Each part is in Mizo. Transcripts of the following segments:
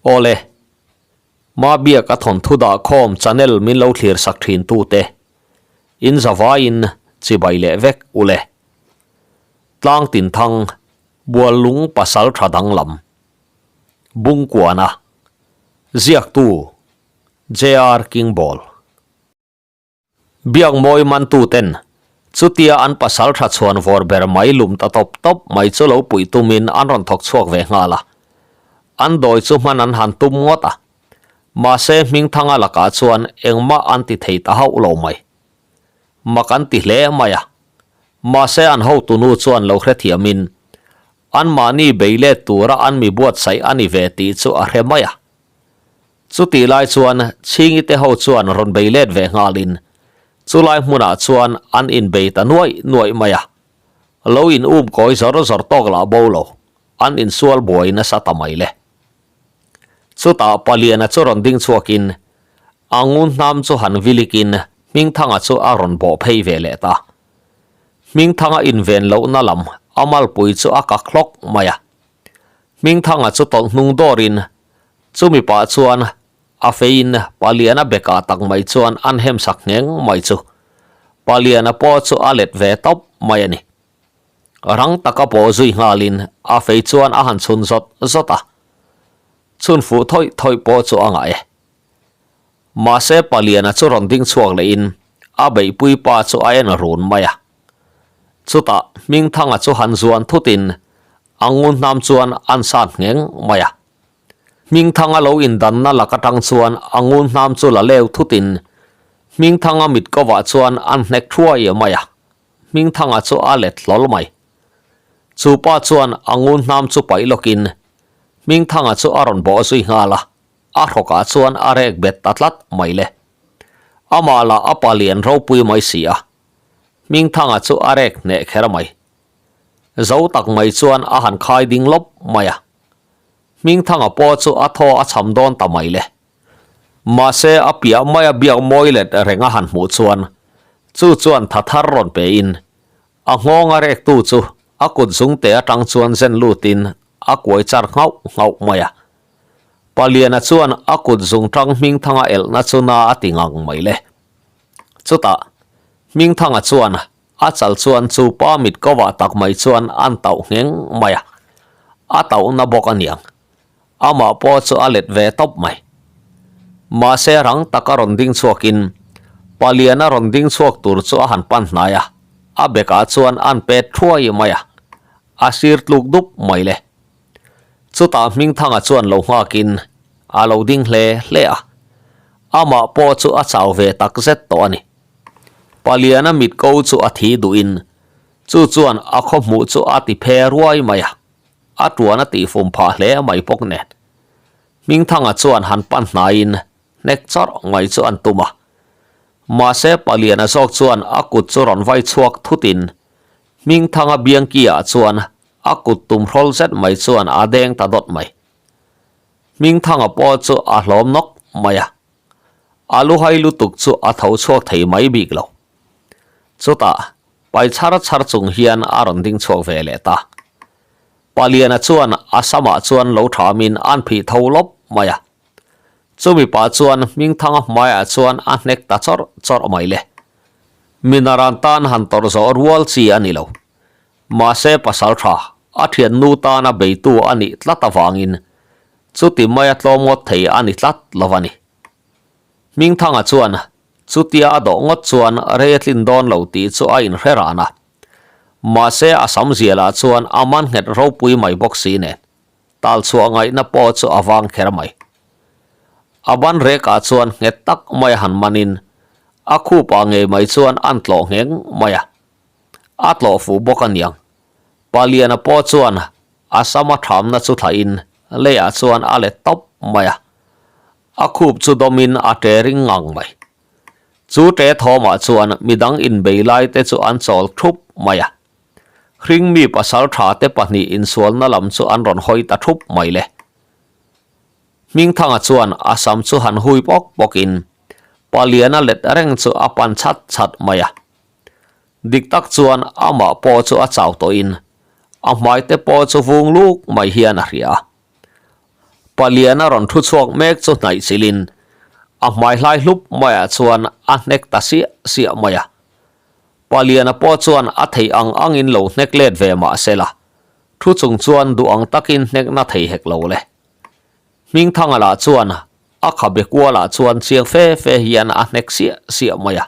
Awle, Mabiak a thawnthu dah khawm channel min lo thlir sak thin tute, in zavaiin chibai leh vek ule. Tlang Tinthang, Buallung pasal tha danglam. Bungkuana, Ziaktu, JR Kingball. Biakmawi mantuten chutia an pasal tha chhuan vawr ber mai lum ta tawp tawp mai chu lo puih tumin an rawn thawk chhuak ve nghal a. An dawi chu hman an han tum ngawt a. Mahse Hmingthanga lakah chuan engmah an ti thei ta hauh lo mai. Mak an ti hle mai a. Mahse an hotunu chuan lo hrethiamin anmahni bei let tura an mi buatsaih a ni ve tih chu a hre mai a. Chutih lai chuan Chhingi te ho chuan rawn bei let ve nghalin chulai hmunah chuan an inbei ta nuaih nuaih mai a. Lo in um kawi zawr zawr tawk lah bo lo, an insual buai nasa ta mai le. Chutah Paliana chu rawn ding chhuakin a ngun hnam chu han vilikin Hmingthanga chu a rawn bawh phei ve leh ta. Hmingthanga inven lohna lam a malpui chu a ka hlawk mai a. Hmingthanga chu tawlh hnung dawrin chumi pah chuan a feiin Paliana bekah tak mai chuan an hem sak ngheng mai chu Paliana pawh chu a let ve tawp mai a ni. Rang taka pawh zui nghalin a fei chuan a han chhun zawt zawt a, chhun fuh thawih thawih pawh chu a ngah e. Mahse Paliana chu rawn ding chhuak lehin a beihpui pa chu a en run mai a. Chutah Hmingthanga chu han zuan thutin a ngun hnam chuan an sat ngheng mai a. Hmingthanga lo indanna lak atang chuan a ngun hnam chu la leu thutin Hmingthanga mit kovah chuan an hnek thuai mai a, Hmingthanga chu a let hlawl mai. Chu pa chuan a ngun hnam chu paih lawkin Hmingthanga chu a rawn bawh zui nghal a, a hrawkah chuan a rek bet ta tlat mai le. Amah lah a pa lian ropui mai si a, Hmingthanga chu a rek hneh kher mai. Zo tak mai chuan a han khai ding lawp mai a. Hmingthanga pawh chu a thaw a cham dawn ta mai le. Mahse a piah maia biak mawi let reng a han hmuh chuan chu chuan tha thar rawn pe in a nghawng a rek tu chu a kut zung te atang chuan zen lut in a kuai char nghauh nghauh mai a. Paliana chuan a kut zung tang Hmingthanga elhna chu na a ti ngang mai le. Chutah Hmingthanga chuan A chal chuan chu pa mit kovah tak mai chuan an tauh ngheng mai a, a tauhna bawk a niang. Amah pawh chu a let ve tawp mai. Mahse rang taka rawn ding chhuakin Paliana rawn ding chhuak tur chu a han pan hnai a, a bekah chuan an pet thuai mai a, a sir tluk dup mai le. Chutah Hmingthanga chuan lo nghakin a lo ding hle hle a, amah pawh chu a chau ve takzet tawh a ni. Paliana mit ko chu a thi duhin chu chuan a khaw hmuh chu a ti phe ruai mai a, a tuan a tihfum phah hle mai bawk nen. Hmingthanga chuan han pan hnaiin hnek chawrh mai chu an tum a. Mahse Paliana zawk chuan a kut chu rawn vai chhuak thutin Hmingthanga biangki-ah chuan a kut tum hrawl zet mai chuan a deng ta dawt mai. Hmingthanga pawh chu a hlawm nawk mai a. A luhai lutuk chu a tho chhuak thei mai bik lo. Chutah, pai chhar chhar chung hian a rawn ding chhuak ve leh ta. Paliana chuan a samah chuan lo thamin an phih tho lawp mai a. Chumi pah chuan Hmingthanga hmaiah chuan a hnek ta chawrh chawrh mai le. Minaran tan han tawrh zawh rual chi a ni lo. Mahse pasal tha, a thiannu tana beitu a nih tlat avangin chuti maia tlawm ngawt thei a ni tlat lo a ni. Hmingthanga chuan chutia a dawh ngawt chuan rei a tlin dawn lo tih chu a inhre ran a. Mahse a sam zialah chuan a man nghet ropui mai bawk si nen tal chhuah ngaihna pawh chu a vang kher mai. A ban rekah chuan nghet tak mai han manin a khupah ngei mai chuan an tlawh ngheng mai a. A tlawh fuh bawk a niang. Paliana pawh chuan a sama thamna chu thlahin leiah chuan a let tawp mai a. A khup chu dawmin a ṭe ring ngang mai. Chu ṭe thawmah chuan midang inbei lai te chu an chawl thup mai a. Hringmi pasal tha te pahnih insualna lam chu an rawn hawi ta thup mai le. Hmingthanga chuan a sam chu han hui pawk pawkin Paliana let reng chu a pan chat chat mai a. Dik tak chuan amah pawh chu a chau tawhin a hmai te pawh chu vung luk mai hian a hria a. Paliana rawn thu chhuak mek chu hnaih chilhin a hmai hlai hlup maiah chuan a hnek ta siah siah mai a. Paliana pawh chuan a theih ang angin lo hnek let ve mah se la, thu chung chuan duh ang takin hnekna thei hek lo le. Hmingthanga lah chuan a khabe kualah chuan chiang fe fe hian a hnek siah siah mai a.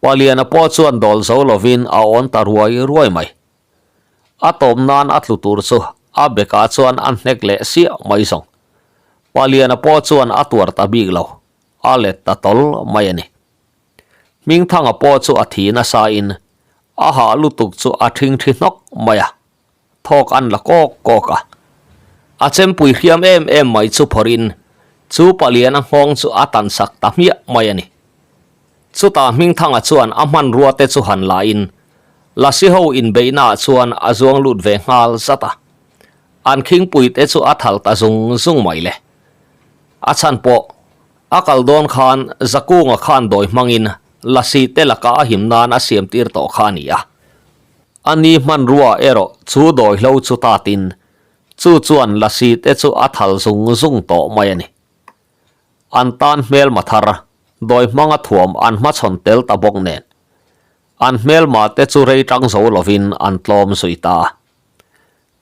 Paliana pawh chuan dawl zo lovin a awn ta ruai ruai mai. A tawp nan a tlu tur chu a bekah chuan a hnek leh siah mai zawng. Paliana pawh chuan a tuar ta bik lo, a let ta tawl mai a ni. Hmingthanga pawh chu a thi nasa in a hah lutuk chu a thingthi hnawk mai a, thawk an la kawk kawk a. A chempui hriam em em mai chu phawrhin chu paliana nghawng chu a tan sak ta hmiah mai a ni. Chutah Hmingthanga chuan a hmanrua te chu han la in Lasi ho inbeihnaah chuan a zuang lut ve nghal zat a. An khingpui te chu a thal ta zung zung mai le. A chhan pawh a kal dawn khan Zakunga khan dawi hmangin Lasi te laka a him nan a siam tir tawh kha a ni a. A ni hmanrua erawh chu dawihlo chu tatin chu chuan lasi te chu a thal zung zung tawh mai a ni. An tan hmelma thar dawi hmanga thuam an hmachhawn tel ta bawk nen an hmelma te chu rei tang zo lovin an tlawm zui ta a.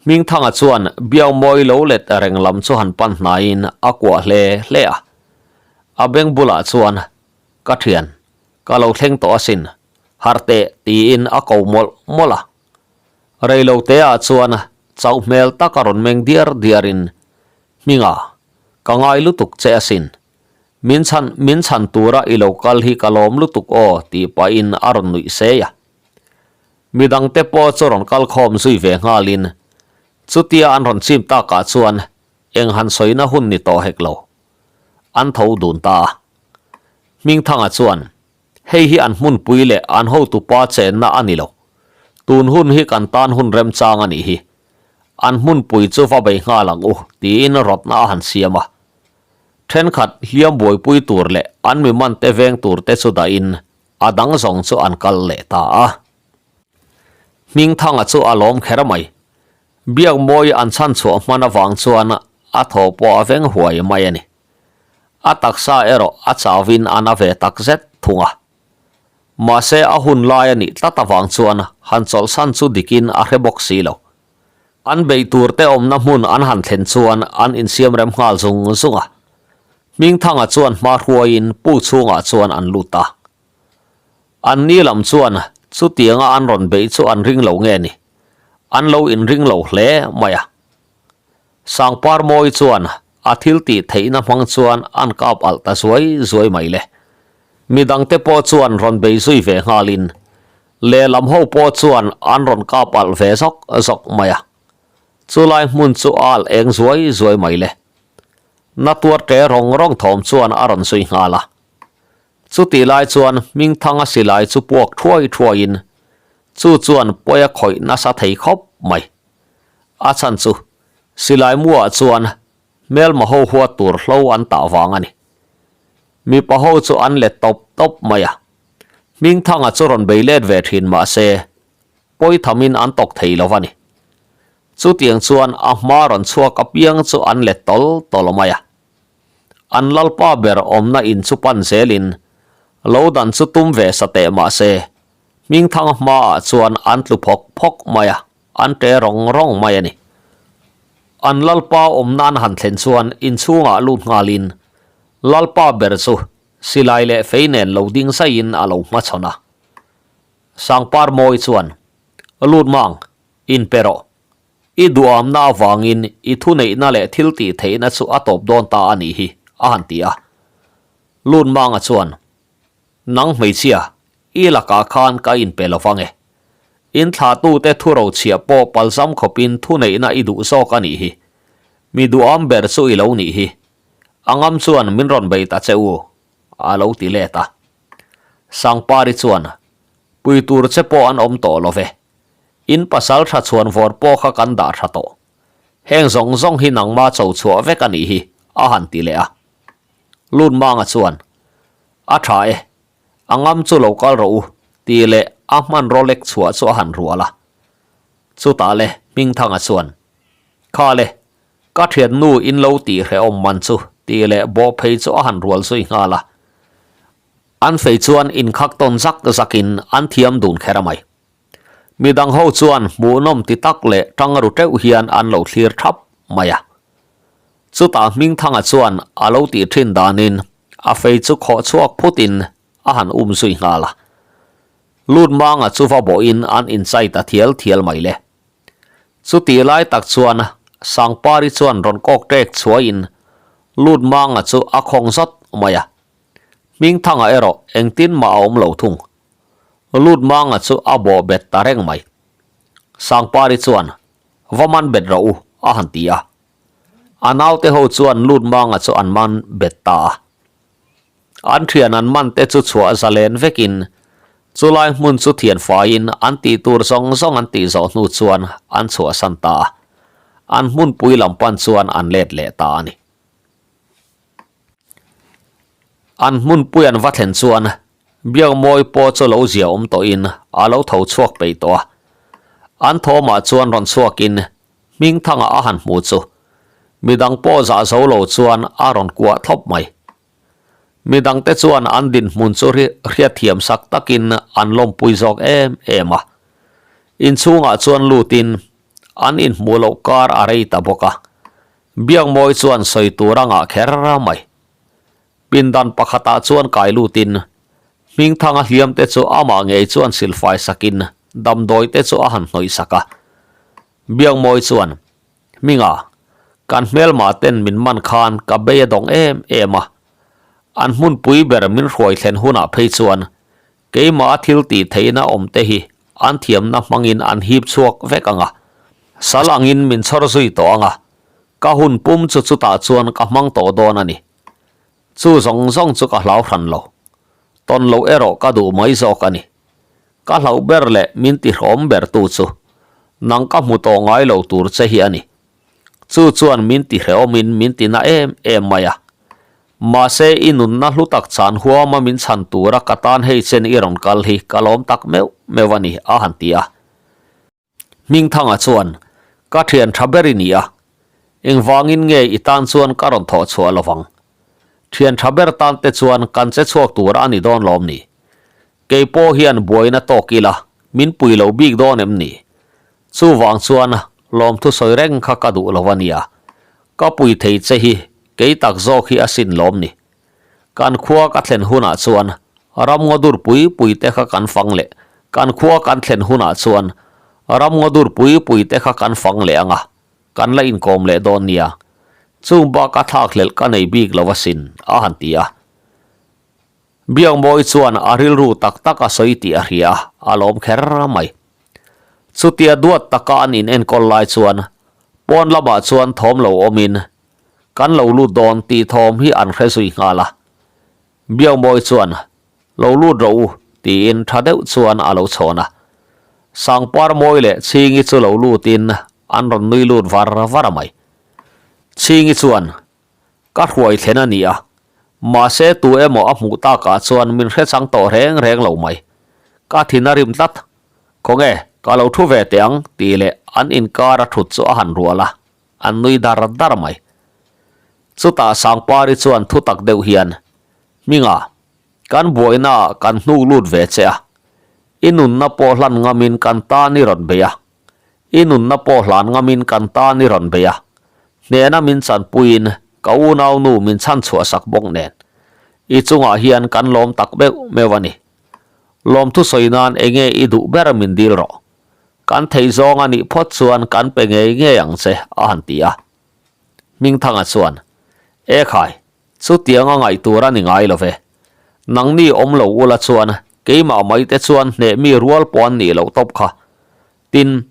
Hmingthanga chuan Biaumawi lo let reng lam chu han pan hnaiin a kuah hle hle a. A beng bulah chuan, Ka thian, ka lo thleng tawh asin, harh teh tiin a ko mawlh mawlh a. Reilo teah chuan chauh hmel tak a rawn meng diar diarin, Hminga, ka ngai lutuk che asin. Min chhan min chhan tura i lo kal hi ka lawm lutuk aw tih pahin a rawn nuih sei a. Midangte pawh chu rawn kal khawm zui ve nghalin chutia an rawn chim takah chuan eng han sawina hun ni tawh hek lo. An tho dun ta a. Hmingthanga chuan, Hei hi an hmunpui leh an hotupa chenna a ni lo. Tun hun hi kan tan hun remchang a nih hi. An hmunpui chu va bei nghal ang u, tiin rawtna a han siam a. Thenkhat hliam buaipui tur leh an mi mante veng tur te chu dahin a dang zawng chu an kal leh ta a. Hmingthanga chu a lawm kher mai. Biakmawi an chhanchhuah hman avang chuan a thaw pawh a veng huai mai a ni. A taksa erawh a chauhin a na ve tak zet thung a. Mahse a hun lai a nih tlat avang chuan han chawlhsan chu dikin a hre bawk si lo. An beih tur te awmna hmun an han thlen chuan an insiam rem nghal zung zung a. Hmingthanga chuan hma hruaiin pu chhungah chuan an lut a. An ni lam chuan chutianga an rawn beih chu an ring lo nge ni? An lo inring lo hle mai a. Sangpar mawi chuan a thil tih theihna hmang chuan an kap alh ta zuai zuai mai le. Midangte pawh chuan rawn bei zui ve nghalin lehlam ho pawh chuan an rawn kap alh ve zawk zawk mai a. Chulai hmun chu a alh eng zuai zuai mai le. Na tuar ṭe rawng rawng thawm chuan a rawn zui nghal a. Chutih lai chuan Hmingthanga silai chu puak thuai thuaiin chu chuan pawi a khawih nasa thei khawp mai. A chhan chu silai muah chuan hmelma ho huat tur hlo an tah vang a ni. Mipa ho chu an let tawp tawp mai a, Hmingthanga chu rawn bei let ve thin mah se pawi thamin an tawk thei lo va ni. Chutiang chuan a hma rawn chhuak apiang chu an let tawl tawl mai a. An lalpa ber awmna in chu pan zelin lo dan chu tum ve sa teh mah se Hmingthanga hmaah chuan an tlu phawk phawk mai a. An ṭe rawng rawng mai a ni. An Lalpa awmna an han thlen chuan inchhungah lut nghalin Lalpa ber chu silai leh fei nen lo ding zaiin a lo hmachhawn a. Sangpar mawi chuan, Lut mang, inpe rawh. I duhamna avangin i thuneihna leh thil tih theihna chu a tawp dawn ta a nih hi, a han ti a. Lut manga chuan, Nang hmeichhia, i lakah khan ka inpe lo vang e. In thlahtute thu rochhiah pawh palzam khawpin thuneihna i duh zawk a nih hi. Mi duham ber chu i lo nih hi. A ngam chuan min rawn bei ta che u, a lo ti let a. Sangpari chuan, Pui tur che pawh an awm tawh lo ve. In pasal tha chhuan vawr pawh kha kan dah tha tawh. Heng zawng zawng hi nangma cho chhuah vek a nih hi, a han ti leh a. Lunmanga chuan, A tha e, a ngam chu lo kal rawh u, tih leh a hmanraw lek chhuah chu a han rual a. Chutah le Hmingthanga chuan, Kha le, Ka thiannu in lo tih hrehawm man chu tih leh bawh phei chu a han rual zui nghal a. An fei chuan inkhak tawn zak zakin an thiam dun kher a mai. Midang ho chuan hmuhnawm ti tak leh tang ru teuh hian an lo thlir thap mai a. Chutah Hmingthanga chuan a lo tih thin danin a fei chu khawh chhuak phutin a han um zui nghal a. Lutmanga chu va bawhin an inchai ta thial thial mai le. Chutih lai tak chuan Sangpari chuan rawn kawk ṭek chhuahin Lutmanga chu a khawng zawt mai a. Hmingthanga erawh engtin mah a awm lo thung. Lutmanga chu a bawh bet ta reng mai. Sangpari chuan, Va man bet rawh u, a han ti a. A naute ho chuan Lutmanga chu an man bet ta a. An thian an man te chu chhuah zalen vekin chulai hmun chu thian faiin an tih tur zawng zawng an tih zawh hnu chuan an chhuahsan ta a. An hmunpui lam pan chuan an let leh ta a ni. An hmunpui an va thlen chuan Biakmawi pawh chu lo zia awm tawhin a lo tho chhuak peih tawh a. An thawmah chuan rawn chhuakin Hmingthanga a han hmu chu midang pawh zah zo lo chuan a rawn kuah thlawp mai. Midangte chuan an dinhmun chu hriatthiam sak takin an lawmpui zawk em em a. Inchhungah chuan lutin an inhmuh loh kar a rei ta bawk a. Biakmawi chuan sawi tur a ngah kher mai. Pindan pakhatah chuan kai lutin Hmingthanga hliamte chu amah ngei chuan silfai sakin damdawite chu a han hnawih sak a. Biakmawi chuan, Hminga, kan hmelmah ten min man khan ka bei a dawng em em a. An hmunpui ber min hruai thlen hunah phei chuan keimah thil tih theihna awm te hi an thiamna hmangin an hip chhuak vek ang a. Sal angin min chhawr zui tawh ang a, ka hun pum chu chutah chuan ka hmang tawh dawn a ni. Chu zawng zawng chu ka hlau hran lo. Tawn loh erawh ka duh mai zawk a ni. Ka hlauh ber leh min tihrâwm ber tu chu nang ka hmu tawh ngai lo tur che hi a ni. Chu chuan min tihrehawmin min tina em em mai a. Mahse i nunna hlu tak chhan huama min chhan tura ka tan hei chen i rawn kal hi ka lawm tak meuh meuh a ni a han ti a. Hmingthanga chuan, Ka thian tha ber i ni a, engvangin nge i tan chuan ka rawn thawh chhuah lovang? Thian tha ber tan te chuan kan che chhuak tur a ni dawn lawm ni? Kei pawh hian buaina tawk ila min pui lo bik dawn em ni? Chuvang chuan lawmthu sawi reng kha ka duh lo a nia, ka pui thei che hi kei tak zawk hi a sin lawm ni? Kan khua ka thlen hunah chuan ramngaw dur pui pui te kha kan fang leh Kan khua kan thlen hunah chuan ramngaw dur pui pui te kha kan fang leh ang a, kan la inkawm leh dawn nia. Chung bak a thlak hlelh ka nei bik lo asin, a han ti a. Biakmawi chuan a rilru tak tak a sawi tih a hria a, a lawm kher mai. Chutia duat taka an inenkawl lai chuan pawn lamah chuan thawm lo awmin Kan lo lut dawn tih thawm hi an hre zui nghal a. Biakmawi chuan, Lo lut rawh u, tiin tha deuh chuan a lo chhawn a. Sangparmawi leh Chhingi chu lo lutin an rawn nui lut var var a mai. Chhingi chuan, Ka hruai thlen a ni a, mahse tu emaw a hmuh takah chuan min hre chang tawh reng reng lo mai. Ka thin a rim tlat. Khawnge, ka lo thu ve teh ang, tih leh an inkar a thut chu a han rual a. An nui dar dar mai. Chutah Sangpari chuan thu tak deuh hian, Hminga, kan buainaah kan hnuk lut ve che a. I nunna pawh hlan ngamin kan tan i rawn bei a. I nunna pawh hlan ngamin kan tan i rawn bei a. Hnehna min chanpuiin ka unaunu min chhanchhuah sak bawk nen. I chungah hian kan lawm tak meuh meuh a ni. Lawmthu sawi nan enge i duh ber min dil rawh. Kan theih zawng a nih phawt chuan kan pe ngei ngei ang che, a han ti a. Hmingthanga chuan, E khai, chutiang a ngaih tur a ni ngai lo ve. Nangni awm lo ula chuan keimah mai te chuan hneh mi rual pawh an nih loh tawp kha. Tin,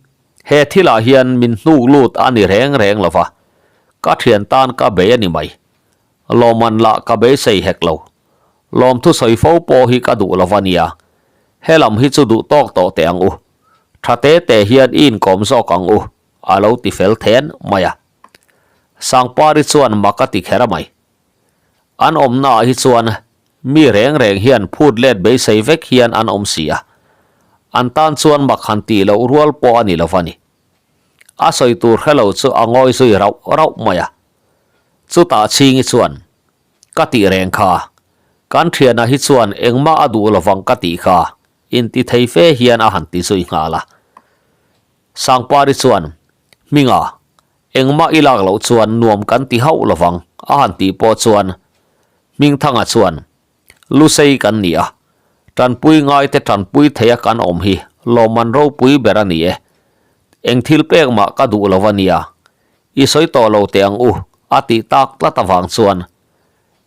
he thilah hian min hnuk lut a ni reng reng lo va, ka thian tan ka bei a ni mai. Lawmman lah ka beisei hek lo. Lawmthu sawi fo pawh hi ka duh lo va nia. He lam hi chu duh tawk tawh teh ang u. Tha te te hian i inkawm zawk ang u, a lo ti fel then mai a. Sangpari chuan mak a ti kher a mai. An awmnaah hi chuan mi reng reng hian phut let beisei vek hian an awm si a. An tan chuan mak han tih loh rual pawh a ni lo va ni. A sawi tur hre lo chu a ngawi zui rauh rauh mai a. Chutah Chhingi chuan, Ka tih reng kha. Kan thiana hi chuan engmah a duh lovang ka tih kha, inti thei fe hian a han ti zui nghal a. Sangpari chuan, Hminga, engmah i lak loh chuan nuam kan ti hauh lovang a han tih pawh chuan Hmingthanga chuan, Lusei kan ni a, tanpui ngaite tanpui theia kan awm hi lawmman ropui ber a ni e. Eng thil pek mah ka duh lo a nia, i sawi tawh lo teh ang u a tih tak tlat avang chuan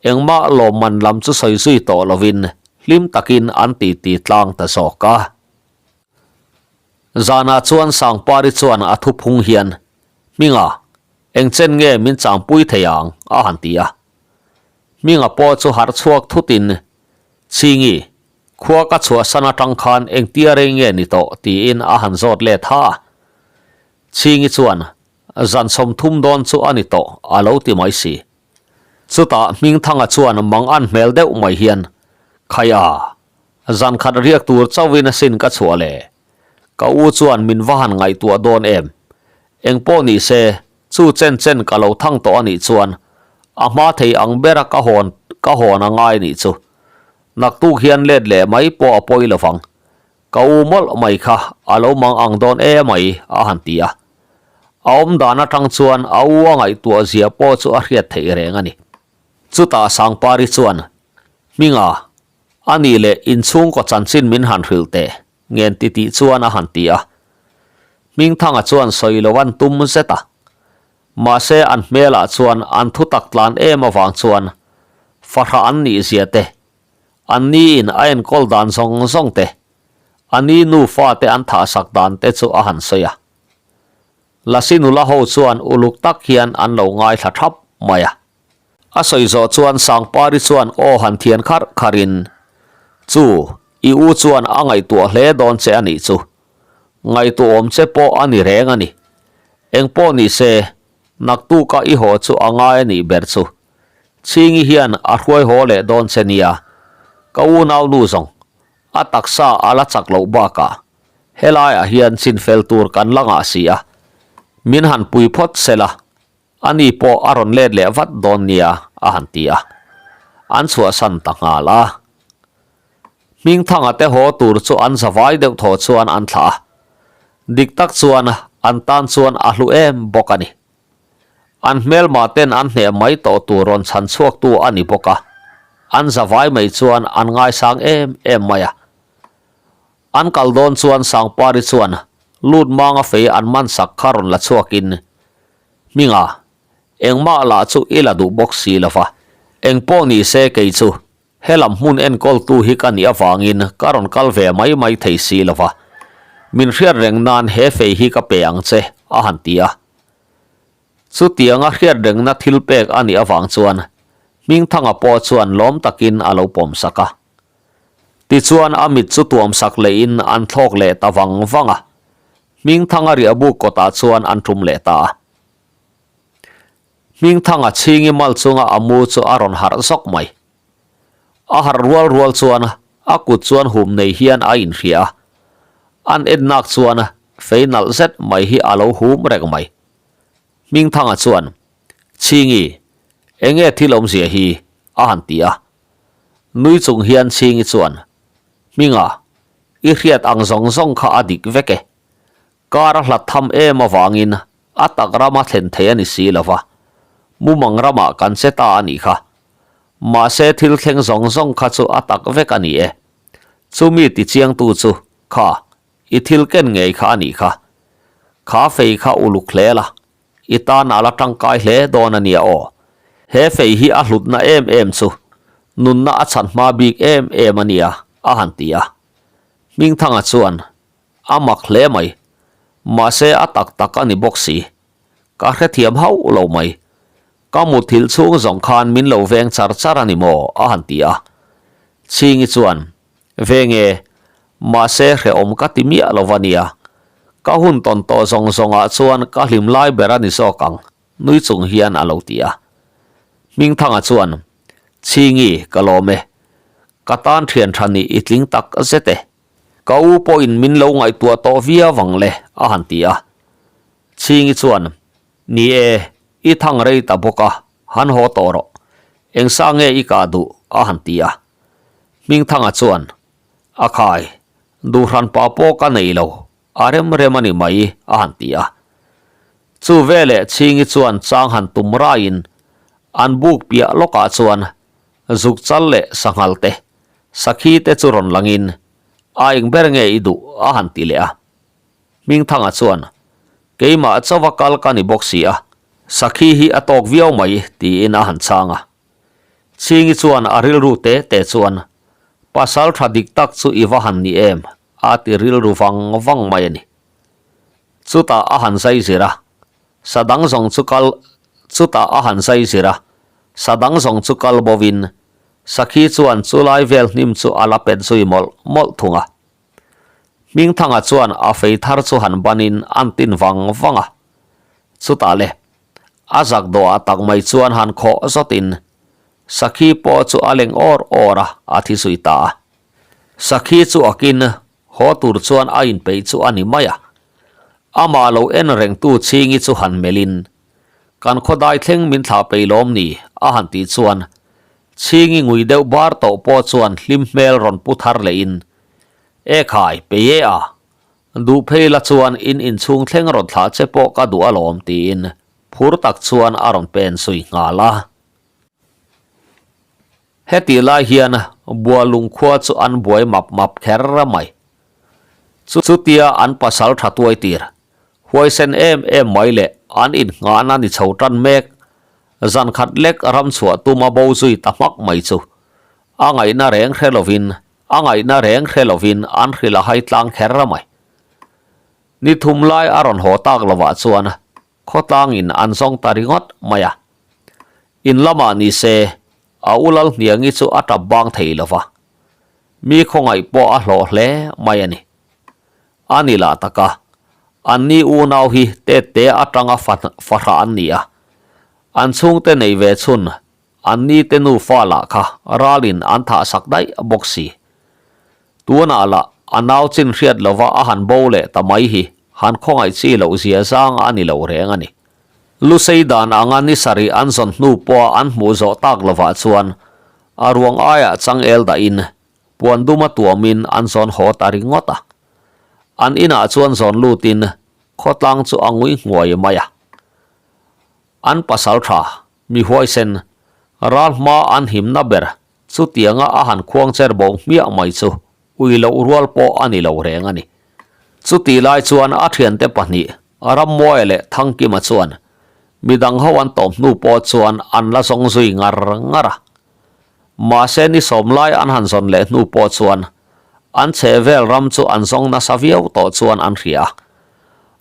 engmah lawmman lam chu sawi zui tawh lovin hlim takin an titi tlang ta zawk a. Zanah chuan Sangpari chuan a thuphung hian, Hminga, eng chen nge min changpui thei ang? a han ti a. Hminga pawh chu harh chhuak thutin, Chhingi, khua ka chhuahsan atang khan engtia rei nge ni tawh? tiin a han zawt let ha a. Chhingi chuan, Zan 30 dawn chu a ni tawh, a lo ti mai si. Chutah Hmingthanga chuan mang an hmel deuh mai hian, Khai a, zan khat riak tur chauhin asin ka chhuah le. Ka u chuan min va han ngaihtuah dawn em? Engpawh ni se, Chu chen chen ka lo thang tawh a nih chuan a hma thei ang bera ka hawn ka hawn a ngai nih chu. Naktuk hian let leh mai pawh a pawi lovang. Ka u mawlh mai kha a lo mang ang dawn e mai a han ti a. A awm dan atang chuan a u a ngaihtuah zia pawh chu a hriat theih reng a ni. Chutah Sangpari chuan, Hminga, a nih leh inchhungkaw chanchin min han hrilh teh. Ngen ti tih chuan a han ti a. Hmingthanga chuan sawi lo an tum zet a. Mahse an hmelah chuan an thutak tlan em avang chuan fahrah an nih zia te, an ni in a enkawl dan zawng zawng te, a ni nufa te an thahsak dan te chu a han sawi a. Lasi nula ho chuan uluk tak hian an lo ngaithla thap mai a. A sawi zawh chuan Sangpari chuan aw han thian kharh kharhin, Chu, i u chuan a ngaihtuah hle dawn che a nih chu. Ngaihtuahawm che pawh a ni reng a ni. Eng pawh ni se, naktuka i haw chu a ngai a nih ber chu. Chhingi hian a hruai haw leh dawn che nia. Ka unaunu zawng, a taksa a la chak loh bakah helaiah hian chinfel tur kan la ngah si a. Min han pui phawt se la, A ni pawh a rawn let leh vat dawn nia a han ti a, an chhuahsan ta nghal a. Hmingthanga te haw tur chu an zavai deuh thaw chuan an thlah a, dik tak chuan an tan chuan a hlu em bawk a ni. An hmelma ten an hneh mai tawh tur rawn chhan chhuaktu a ni bawk a, an zavai mai chuan an ngaisang em em mai a. An kal dawn chuan Sangpari chuan lut manga fei an man sak kha rawn la chhuakin, Hminga, engmah lah chu i la duh bawk si lo va, engpawh ni se kei chu helam hmun enkawltu hi ka nih avangin ka rawn kal ve mai mai thei si lo va, min hriat reng nan he fei hi ka pe ang che, a han ti a. Chutianga hriat rengna thil pek a nih avang chuan Hmingthanga pawh chuan lawm takin a lo pawm sak a. Tichuan a mit chu tuam sak lehin an thlawk leh ta vang vang a, Hmingthanga riahbuk kawtah chuan an tum leh ta a. Hmingthanga chhingi mal chunga a mu chu a rawn harh zawk mai. A harh rual rual chuan a kut chuan hum nei hian a inhria a, an ennak chuan fei nalh zet mai hi a lo hum reng mai. Hmingthanga chuan, Chhingi, enge thil awmzia hi? a han ti a. Nui chung hian Chhingi chuan, Hminga, i hriat ang zawng zawng kha a dik vek e. Kar a hlat tham em avangin a tak rama thlen thei a ni si lo va, mumang ramah kan che ta a nih kha. Mahse thil thleng zawng zawng kha chu a tak vek a ni e. Chumi tichiangtu chu kha i thil ken ngei kha a nih kha. Kha fei kha uluk hle la, I tan a la tangkai hle dawn a nia aw. He fei hi a hlutna em em chu nunna a chhan hma bik em em a nia, a han ti a. Hmingthanga chuan, A mak hle mai. Mahse a tak tak a ni bawk si. Ka hrethiam hauh lo mai. Ka muthilh chhung zawng khan min lo veng char char a ni maw? a han ti a. Chhingi chuan, Veng e, mahse hrehawm ka ti miah lo va nia. Ka hun tawn tawh zawng zawngah chuan ka hlim lai ber a ni zawk ang, nui chung hian a lo ti a. Hmingthanga chuan, Chhingi, ka lawm e. Ka tan thian tha nih i tling tak zet e. Ka u pawhin min lo ngaihtuah tawh viau ang le, a han ti a. Chhingi chuan, Ni e, i thang rei ta bawk a, han haw tawh rawh. Eng sa nge i kah duh? a han ti a. Hmingthanga chuan, A khai, duhhran pa pawh ka nei lo, a rem rem a ni mai, a han ti a. Chu veleh Chhingi chuan chang han tum raiin an buk piah lawkah chuan zuk chal leh sanghal te, sakhi te chu rawn langin, A eng ber nge i duh? a han ti leh a. Hmingthanga chuan, Keimah chauha kal ka ni bawk si a, sakhi hi a tawk viau mai, tiin a han chhang a. Chhingi chuan a rilru te te chuan, Pasal tha dik tak chu i va han ni em? a ti rilru vang vang mai a ni. Chutah a han zai zir a, sa dang zawng chu kal Chutah a han zai zir a, sa dang zawng chu kal bovin, sakhi chuan chulai vel hnim chu a la pet zui mawlh mawlh thung a. Hmingthanga chuan a fei thar chu han banin an tin vang vang a. Chutah le, a zak dawhah tak mai chuan han khawh zawtin Sakhi pawh chu a leng awr awr a, a thi zui ta a. Sakhi chu akin haw tur chuan a inpeih chu a ni mai a. Amah lo en rengtu Chhingi chu han melhin, Kan khawdai thleng min thlah peih lawm ni? a han tih chuan Chhingi ngui deuh bar tawh pawh chuan hlim hmel rawn pu thar lehin, E khai, pei e a, duh phei la chuan in inchhung thleng rawn thlah che pawh ka duh alawm tiin phur tak chuan a rawn pen zui nghal a. Hetih lai hian Bualung khua chu an buai map map kher mai. Chutia an pasal tha tuai tir, huaisen em em mai leh an innghahna ni chho tan mek, zan khat lek ram chhuah tuma bo zui ta hmak mai chu a ngaihna reng hre lovin a ngaihna reng hre lovin an hrilh a hai tlang kher mai. Ni thum lai a rawn haw tak lovah chuan khawtlangin an zawng ta ringawt mai a. In lamah ni se, a u Lalhniangi chu a tap bang thei lo va. Mi khawngaih pawh a hlawh hle mai a ni. A ni lah tak a, anni unau hi tette atanga fahrah an ni a. An chhungte nei ve chhun Anni te nufa lah kha ralin an thah sak daih bawk si. Tunah lah a nau chin hriat lova a han bo leh ta mai hi han khawngaih chi loh zia zang a ni lo reng a ni. Lusei dan anga ni sarih an zawn hnu pawha an hmuh zawh tak lovah chuan a ruang aiah changel dahin puan duma tuamin an zawn haw ta ringawt a. An inah chuan zawn lutin khawtlang chu a ngui nghuai mai a. An pasal tha, mi huaisen, ral hma an himna ber chutianga a han khuang cher bo hmiah mai chu ui loh rual pawh a ni lo reng a ni. Chutih lai chuan a thiante pahnih, Rammuaia leh Thangkima chuan midang ho an tawm hnu pawh chuan an la zawng zui ngar ngar a. Mahse ni sawm lai an han zawn leh hnu pawh chuan an chhehvel ram chu an zawng nasa viau tawh chuan an hria a.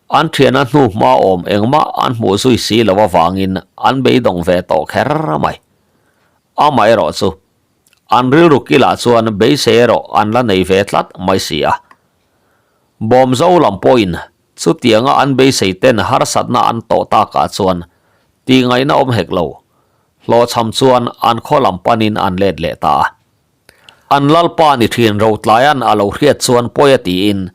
An thiana hnu hma awm engmah an hmuh zui si lo avangin an beidawng ve tawh kher mai. Amaherawh chu, an rilru kilah chuan beisei erawh an la nei ve tlat mai si a. Bawmzo lam pawhin chutianga an beisei ten harsatna an tawh takah chuan tihngaihna awm hek lo, hlawhchham chuan an khaw lam panin an let leh ta a. An lalpa ni thin Rotlaia'n a lo hriat chuan pawi a tiin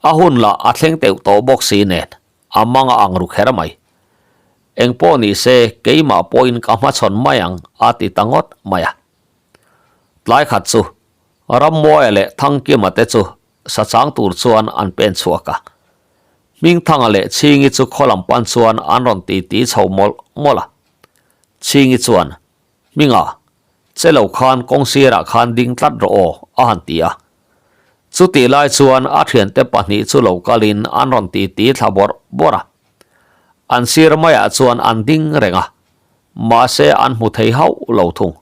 a hun lah a thleng teuh tawh bawk si nen a mang a ang ru kher mai. Eng pawh ni se keimah pawhin ka hmachhawn mai ang a ti ta ngawt mai a. Tlai khat chu Rammuaia leh Thangkima te chu sachang tur chuan an pen chhuak a. Hmingthanga leh Chhingi chu khaw lam pan chuan an rawn titi chho mawlh mawlh a. Chhingi chuan Hminga, che lo khan kawng sirah khan ding tlat rawh aw, a han ti a. Chutih lai chuan a thiante pahnih chu lo kalin an rawn titi thla bawrh bawrh a. An sir maiah chuan an ding reng a, mahse an hmu thei hauh lo thung.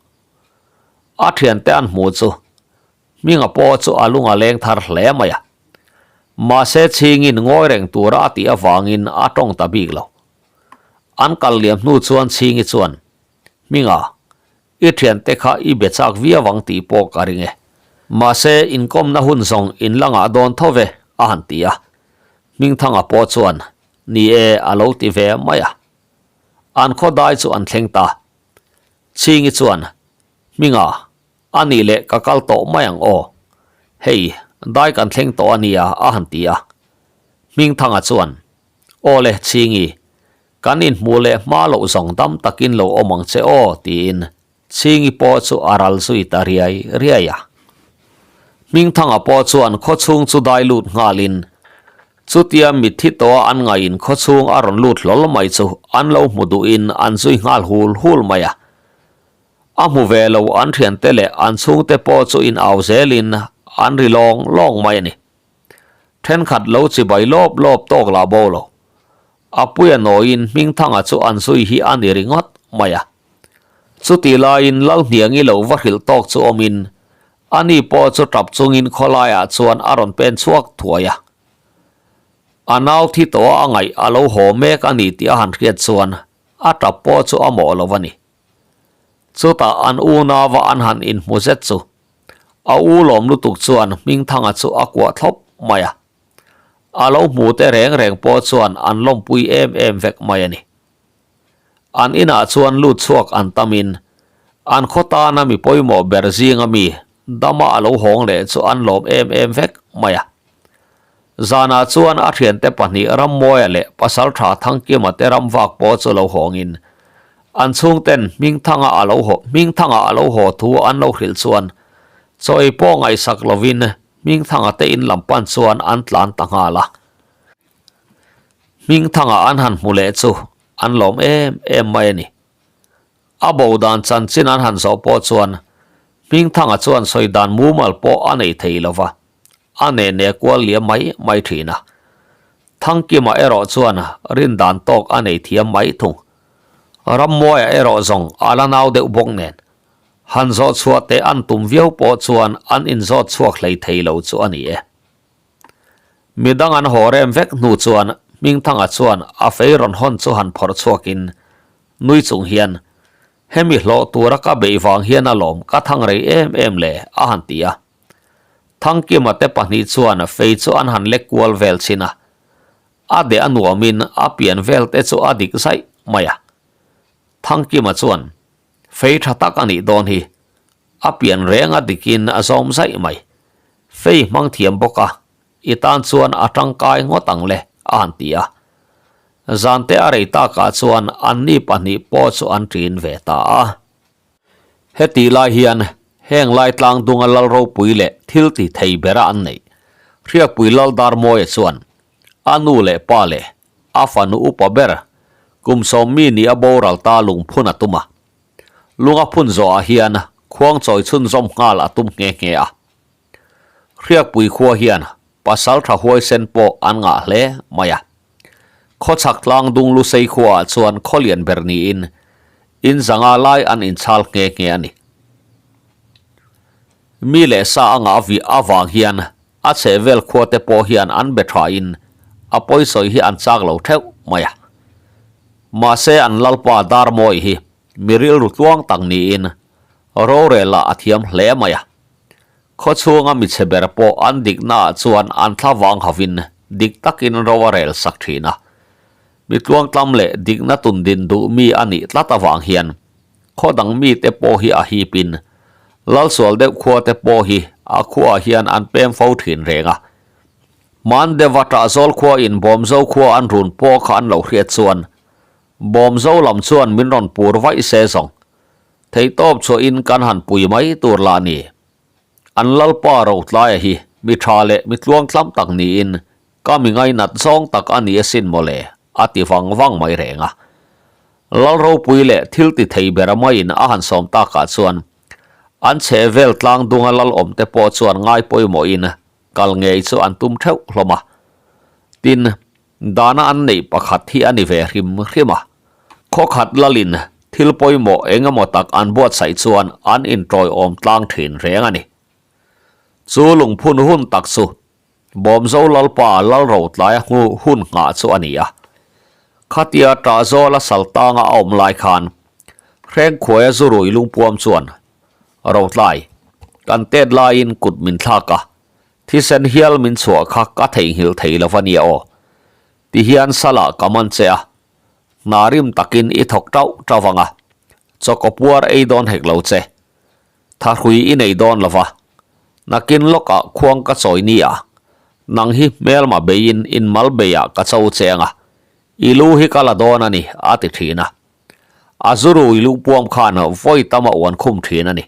A thiante an hmuh chu Hminga pawh chu a lung a leng thar hle mai a. Mahse chhingin ngawi reng tura a tih avangin a tawng ta bik lo. An kal liam hnu chuan Chhingi chuan, Hminga, i thiante kha i be chak viau ang tih pawh ka ring e. Mahse, inkawmna hun zawng in la ngah dawn tho ve, a han ti a. Hmingthanga pawh chuan, Ni e, a lo ti ve mai a. An khaw dai chu an thleng ta. Chhingi chuan, Hminga, a nih leh ka kal tawh mai ang aw. Hei, dai kan thleng tawh a nia, a han ti a. Hmingthanga chuan. Aw le Chhingi, kan inhmuh leh hma loh zawng dam takin lo awm ang che aw tiin Chhingi pawh chu a ral zui ta riai riai a. Hmingthanga pawh chuan khawchhung chu dai lut nghalin chutia mitthi tawha an ngaiin khawchhung a rawn lut hlawl mai chu an lo hmu duhin an zui nghal hul hul mai a. A hmu ve lo an thiante leh an chhungte pawh chu in au zelin an ri lawng lawng mai a ni. Thenkhat lo chibai lawp lawp tawk lah bo lo. A puia nawiin Hmingthanga chu an zui hi a ni ringawt mai a. Chutih laiin Lalhniangi lo va hrilh tawk chu awmin ani pawh chu tap chungin khawlaiah chuan a rawn pen chhuak thuai a. A nau thi tawha a ngaih a lo haw mek a ni tih a han hriat chuan a tap pawh chu a mawh lo a ni. Chutah an unauva an han inhmu zet chu a u lawm lutuk chuan Hmingthanga chu a kuah thlawp mai a. A lo hmu te reng reng pawh chuan an lawmpui em em vek mai a ni. An inah chuan lut chhuak an tamin an khaw tana mi pawimawh ber zinga mi dama a lo hawng leh chu an lawm em em vek mai a. Zanah chuan a thiante pahnih Rammawia leh Pasaltha Thangkima te ram vak pawh chu lo hawngin an chhungten Hmingthanga a lo haw Hmingthanga a lo haw thu an lo hrilh chuan chaw ei pawh ngaihsak lovin Hmingthanga te in lam pan chuan an tlan ta nghal a. Hmingthanga an han hmu leh chu an lawm em em mai a ni. A bo dan chanchin an han zawh pawh chuan Hmingthanga chuan sawi dan mumal pawh a nei thei lo va, a ne ne kual liam mai mai thin a. Thangkima erawh chuan rin dan tawk a nei thiam mai thung. Rammuaia erawh zawng a la nau deuh bawk nen han zawh chhuah teh an tum viau pawh chuan an inzawt chhuak hlei thei lo chu a ni e. Midang an haw rem vek hnu chuan Hmingthanga chuan a fei rawn hawn chu han phawrh chhuakin nui chung hian, Hemi hlawh tura ka beih vang hian alawm ka thang rei em em le, a han ti a. Thangkima te pahnih chuan fei chu an han lek kual vel chhin a. A deh a nuamin a pian vel te chu a dik zaih mai a. Thangkima chuan, Fei tha tak a nih dawn hi. A pian reng a dikin a zawm zaih mai. Fei hmang thiam bawk a, i tan chuan a tangkai ngawt ang le, a han ti a. Zante a rei takah chuan anni pahnih pawh chu an ṭin ve ta a. Hetih lai hian heng lai tlang dunga lal ropui leh thil ti thei bera an neih, Hriakpui Lal Darmawia chuan a nu leh pa leh a fanu upa ber kum sawmmi ni a boral ta lungphun a tum a. Lunga phun zawhah hian khuang chawi chhunzawm nghal a tum nghe nghe a. Hriakpui khua hian pasal tha huaisen pawh an ngah hle mai a. Khawchhak tlang dung Lusei khuaah chuan khaw lian ber niin in zanga lai an inchhal nghe nghe a ni. Mi leh sa a ngah vih avang hian a chhehvel khuate pawh hian an be thain a pawisawi hi an chak lo theuh mai a. Mahse an lalpa Darmawi hi mi rilru tluang tak niin rorel-ah a thiam hle mai a. Khaw chhunga mi chhe ber pawh an diknaah chuan an thla vang hovin dik takin ro a rel sak thin a. Mi tluangtlam leh dikna tun din duh mi a nih tlat avang hian khaw dang mite pawh hi a hipin Lalsual deuh khuate pawh hi a khuaah hian an pem fo thin reng a. Hmandeva Ṭahzawl khuain Bawmzo khua an run pawh kha an lo hriat chuan Bawmzo lam chuan min rawn pur vaih se zawng. Theihtawp chhuahin kan han pui mai tur lah ni. An Lalpa Rotlaia hi mi tha leh mi tluangtlam tak niin ka mi ngainat zawng tak a ni asin mawle, a ti vang vang mai reng a. Lal ropui leh thil ti thei bera maiin a han sawm takah chuan an chhehvel tlang dunga lal awmte pawh chuan ngai pawimawhin kal ngei chu an tum theuh hlawm a. Tin, Dana an neih pakhat hi a ni ve hrim hrim a. Khawkhat lalin thil pawimawh eng emaw tak an buatsaih chuan an inṭawiawm tlang ṭhin reng a ni. Chu lungphun hun tak chu Bawmzo Lalpa Lalrotlaia hmu hun nghah chu a ni a. Khatia Ṭahzawla saltanga a awm lai khan Hrengkhuaia zurui lungpuam chuan, Rotlai, kan tet laiin kut min thlak a, Thisen hial min chhuah kha ka theihnghilh thei lo va nia aw. Tihian salah ka man che a, hna rim takin i thawk tauh tauh ang a, chawkaw puar ei dawn hek lo che. Thahrui i nei dawn lo va, nakin lawkah khuang ka chawi nia, nang hi hmelma beiin inmal beiah ka cho che ang a. I lu hi ka la dawn a ni, a ti thin a. A zu rui luh puam khan vawi tam a uan khum thin a ni.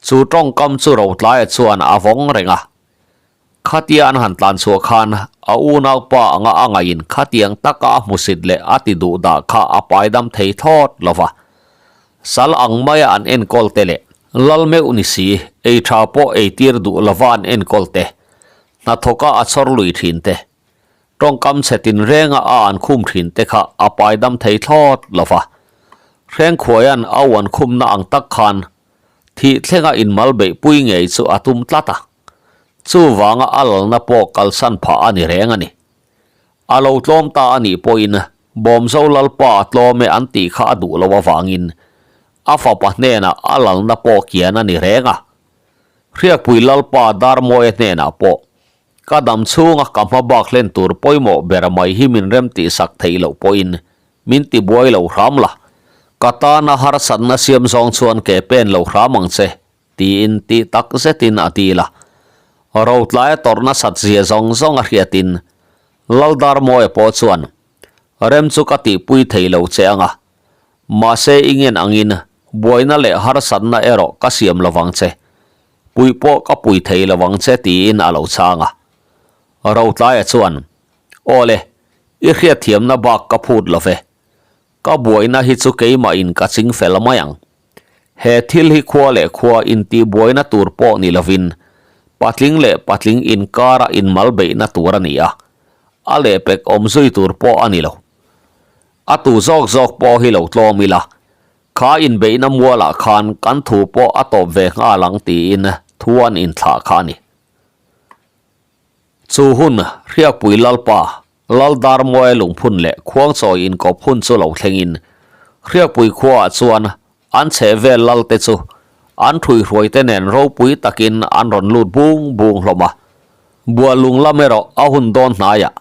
Chu tawngkam chu Rotlaia chuan a vawng reng a. Khatia an han tlan chhuah khan a unaupa anga a ngaiin khatiang taka a hmusit leh a ti duh dah kha a paidam thei thlawt lo va. Sal ang maia an enkawl te leh lal meuh ni si, ei tha pawh ei tir duh lova an enkawl te, hnathawka a chawr lui thin te, tawngkam chhe tinrenga a an khum thin te kha a paidam thei thlawt lo va. Hrengkhuaia'n a uan khumna ang tak khan thih thlenga inmal beihpui ngei chu a tum tlat a. Chuvanga a lalna pawh kalsan phah a ni reng a ni. A lo tlawm ta a nih pawhin Bawmzo Lalpa a tlawm e an tih kha a duh loh avangin a fapa hnenah a lalna pawh kian a ni reng a. Hriakpui Lalpa Darmawia hnenah pawh ka dam chhunga ka hma bak hlen tur pawimawh ber mai hi min rem tihsak theih loh pawhin min tibuai lo hram la. Ka tana harsatna siam zawng chuan ke pen lo hram ang che Tiin tih tak zetin a dil a. Rotlaia tawrh nasat zia zawng zawng a hriatin Laldarmawia pawh chuan, Rem chu ka tihpui thei lo che ang a, mahse i ngen angin buaina leh harsatna erawh ka siam lovang che, puih pawh ka pui thei lovang che tiin a lo chhang a. Rotlaia chuan, Aw le, i hriatthiamna bak ka phut lo ve. Ka buaina hi chu keimah in ka ching fel mai ang. He thil hi khua leh khua intih buaina tur pawh ni lovin patling leh patling inkara inmal beihna tur a ni a, a lehpek awm zui tur pawh a ni lo. A tu zawk zawk pawh hi lo tlawm ila, kha inbeihna mualah khan kan thu pawh a tawp ve nghal ang tiin thu an inthlah kha a ni. Chu hun Hriakpui Lalpa Laldarmawia lungphun leh Khuangchawi inkawp hun chu lo thlengin Hriakpui khuaah chuan an chheh vel lalte chu an ṭhuihruaite nen ropui takin an rawn lut bung bung hlawm a. Bualung lam erawh a hun dawn hnaiah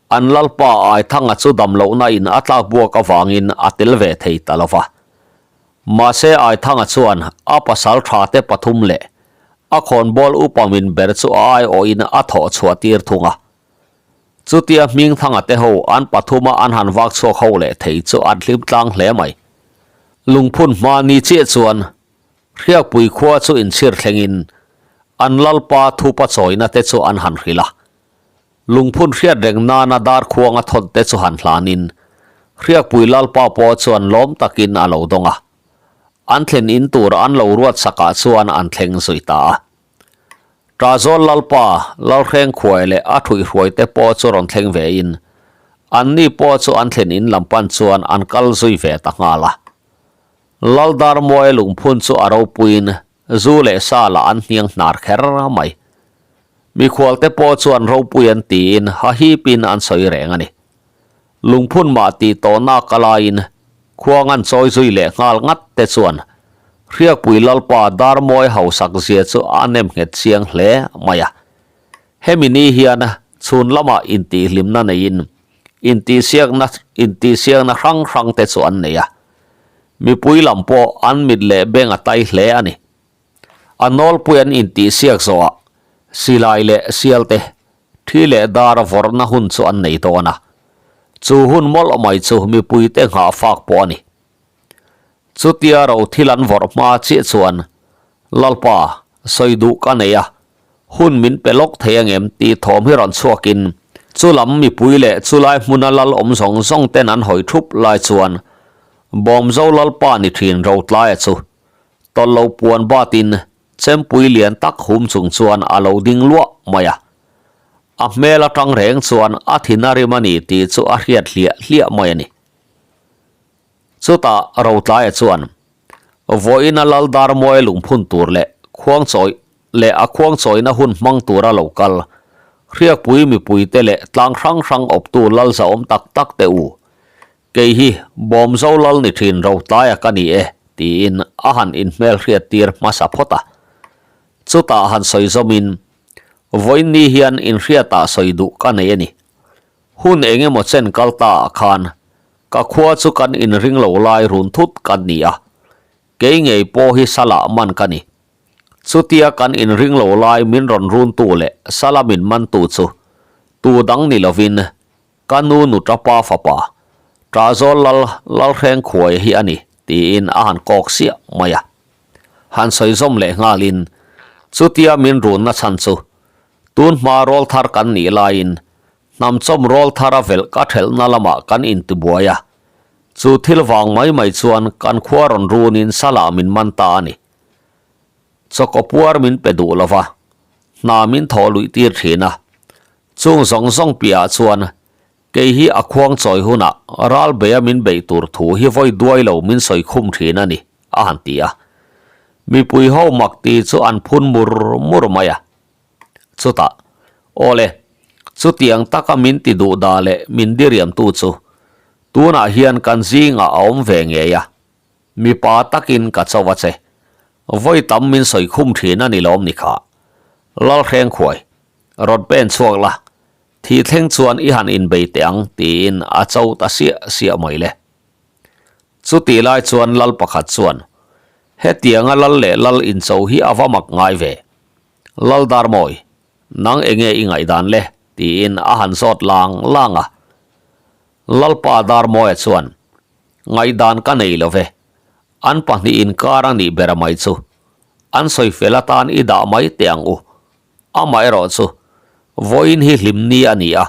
an Lalpa Aithanga chu dam lohna in a tlak buak avangin a tel ve thei ta lo va. Mahse Aithanga chuan a pasal ṭhate pathum leh a khawnbawl upa min ber chu a aiawhin a thawh chhuah tir thung a. Chutia Hmingthanga te ho an pathuma an han vak chhuak ho leh thei chu an hlim tlang hle mai. Lungphun hma ni chiah chuan Hriakpui khua chu inchhir thlengin an Lalpa thupa chawina te chu an han hrilh a. Lungphun hriat reng nana darkhuanga thawn te chu han hlanin Hriakpui Lalpa pawh chuan lawm takin a lo dawng a. An thlen in tur an lo ruat sakah chuan an thleng zui ta a. Ṭahzawl Lalpa, Lalhreng khuai leh a ṭhuihhruaite pawh chu rawn thleng vein, anni pawh chu an thlen in lam pan chuan an kal zui ve ta nghal a. Laldarmawia lungphun chu a ropuiin zu leh sa lah an hniang hnar kher mai. Mikhualte pawh chuan ropui an tiin hahipin an sawi reng a ni. Lungphun mah tih tawhna ka laiin khuang an chawi zui leh nghal ngat te chuan Hriakpui Lalpa Darmawi hausak zia chu a nem nghet chiang hle mai a. Hemi ni hian chhun lamah intihhlimna neiin intihsiakna intihsiakna hrang hrang te chu an nei a. Mipui lam pawh an mit leh beng a tai hle a ni. A nawlpui an intihsiak zawhah silai leh sialte Thi leh dar vawrhna hun chu an nei dawn a, chu hun mawlh mai chu mipuite nghah fak pawh a ni. Chutia ro thil an vawrh hma chiah chuan, Lalpa, sawi duh ka nei a, hun min pe lawk thei angem tih thawm hi rawn chhuakin chu lam mipui leh chulai hmuna lal awm zawng zawng ten an hawi thup lai chuan Bawmzo Lalpa ni thin Rotlaia chu tawlh lo puan batin Chempui lian tak hum chung chuan a lo ding luah mai a. A hmel atang reng chuan a thin a rim a ni tih chu a hriat hliah hliah mai a ni. Chutah Rotlaia chuan vawiin a lal Darmawia lungphun tur leh khuangchawi leh a khuangchawina hun hmang tura lo kal Hriakpui mipuite leh tlang hrang hrang awptu lal zahawm tak tak te u Kei hi Bawmzo lal ni thin Rotlaia ka ni e, tiin a han inhmelhriat tir hmasa phawt a. Chutah han sawi zawmin, Vawiin ni hian inhriatah sawi duh ka nei a ni. Hun eng emaw chen kal ta ah khan ka khua chu kan inring lo lai run thut kan ni a, kei ngei pawh hi salah man ka ni. Chutia kan inring lo lai min rawn runtu leh sala min mantu chu tu dang ni lovin. Ka nu nuṭapa fapa, Ṭahzawl Lal Lalhrengkhuaia hi a ni, tiin a han kawk siah mai a. Han sawi zawm leh nghalin, Chutia min runna chhan chu, tun hma rawl thar kan nih laiin hnamchawm rawl thara velh ka ṭhelhna lamah kan intibuai a, chu thil vang mai mai chuan kan khua rawn runin salah min man ta a ni. Chawkaw puar min pe duh lo va, hna min thawh luih tir thin a. Chung zawng zawng piahah chuan kei hi a khuang chawi hunah ral beia min beih tur thu hi vawi duai lo min sawi khum thin a ni, a han ti a. Mipui ho mak ti chu an phun mur mur mai a. Chutah, Aw le, chutiang taka min ti duh dah leh min diriamtu chu tunah hian kan zingah a awm ve ngei a. Mipa takin ka cho a che. Vawi tam min sawi khum thin a ni lawm ni kha. Lalhrengkhuai, rawn pen chhuak la, thih thleng chuan i han inbei teh ang tiin a cho ta siah siah mai le. Chutih lai chuan lal pakhat chuan, Hetianga lal leh lal incho hi a va mak ngai ve. Lal Darmawi, nang enge i ngaihdan le? tiin a han zawt lang lang a. Lalpa Darmawia chuan, Ngaihdan ka nei lo ve. An pahnih inkar a nih ber mai chu. An sawi fel atan i dah mai teh ang u. Amaherawh chu, vawiin hi hlim ni a ni a.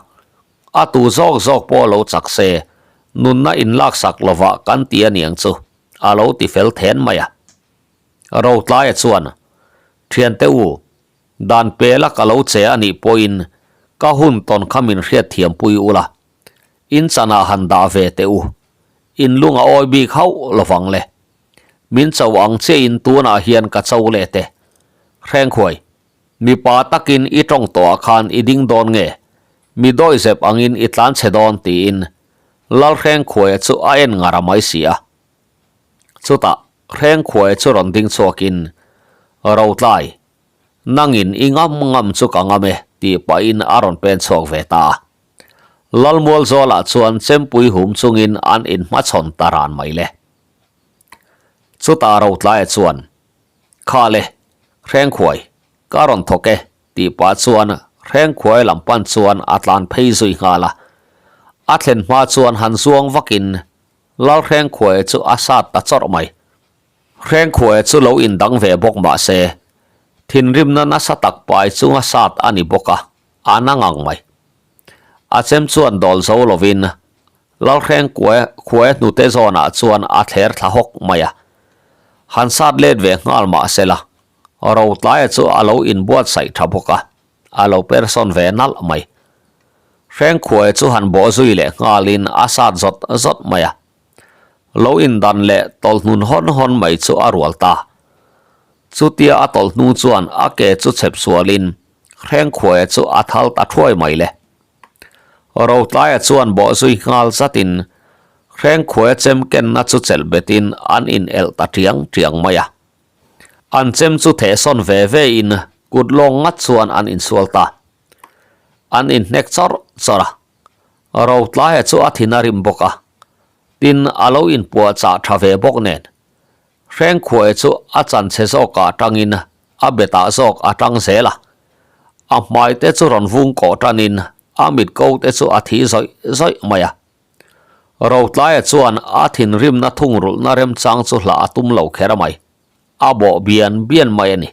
A tu zawk zawk pawh lo chak se, nunna inlaksak lovah kan ti a niang chu, a lo ti fel then mai a. Rotlaia chuan, Thiante u, dan pela ka lo che a nih pawhin ka hun tawn kha min hriatthiampui ula. In chanah han dah ve teh u. In lung a awi bik hauh lovang le. Min cho ang chiahin tunah hian ka cho leh te. Hrengkhuai, mipa takin i tawng tawhah khan i ding dawn nge? Mi dawihzep angin i tlan chhe dawn tiin Lalhrengkhuaia chu a en ngar a mai si a. Chutah Hrengkhuaia chu rawn ding chhuakin, Rotlai, nangin i ngam ngam chu ka ngam e tih pahin a rawn pen chhuak ve ta a. Lalmual zawlah chuan chempui hum chungin an inhmachhawn ta ran mai le. Chutah Rotlaia chuan, Kha le, Hrengkhuai, ka rawn thawk e, tih pah chuan Hrengkhuai lam pan chuan a tlan phei zui nghal a. A thlen hma chuan han zuang vakin Lalhrengkhuaia chu a sat ta chawrh mai. Hrengkhuaia chu lo indang ve bawk mah se, thinrimna nasa tak pai chunga sat a ni bawk a. A na ngang mai. A chem chuan dawl zo lovin Lalhreng khuai hnute zawnah chuan a thler thla hawk mai a. Han sat let ve nghal mah se la, Rotlaia chu a lo inbuatsaih tha bawk a, a lo persawn ve nalh mai. Hreng khuai chu han bawh zui leh nghalin a sat zawt zawt mai a. Lo indan leh tawlhnun hawn hawn mai chu a rual ta. Chutia a tawlhnu chuan a ke chu chhep sualin Hrengkhuaia chu a thal ta thuai mai le. Rotlaia chuan bawh zui nghal zatin Hrengkhuaia chem kenna chu chelh betin an in elh ta tiang tiang mai a. An chem chu thehsawn ve ve in kut lawng ngat chuan an insual ta. An inhnek chawrh chawrh a. Rotlaia chu a thin a rim bawk a, tin a lo inpuahchah tha ve bawk nen. Hrengkhuaia chu a chanchhe zawkah tangin a betah zawk a tang zel a. A hmai te chu rawn vung kawh tanin a mit ko te chu a thi zawih zawih mai a. Rotlaia chuan a thinrimna thungrulhna remchang chu hlah a tum lo kher mai. A bawh bian bian mai a ni.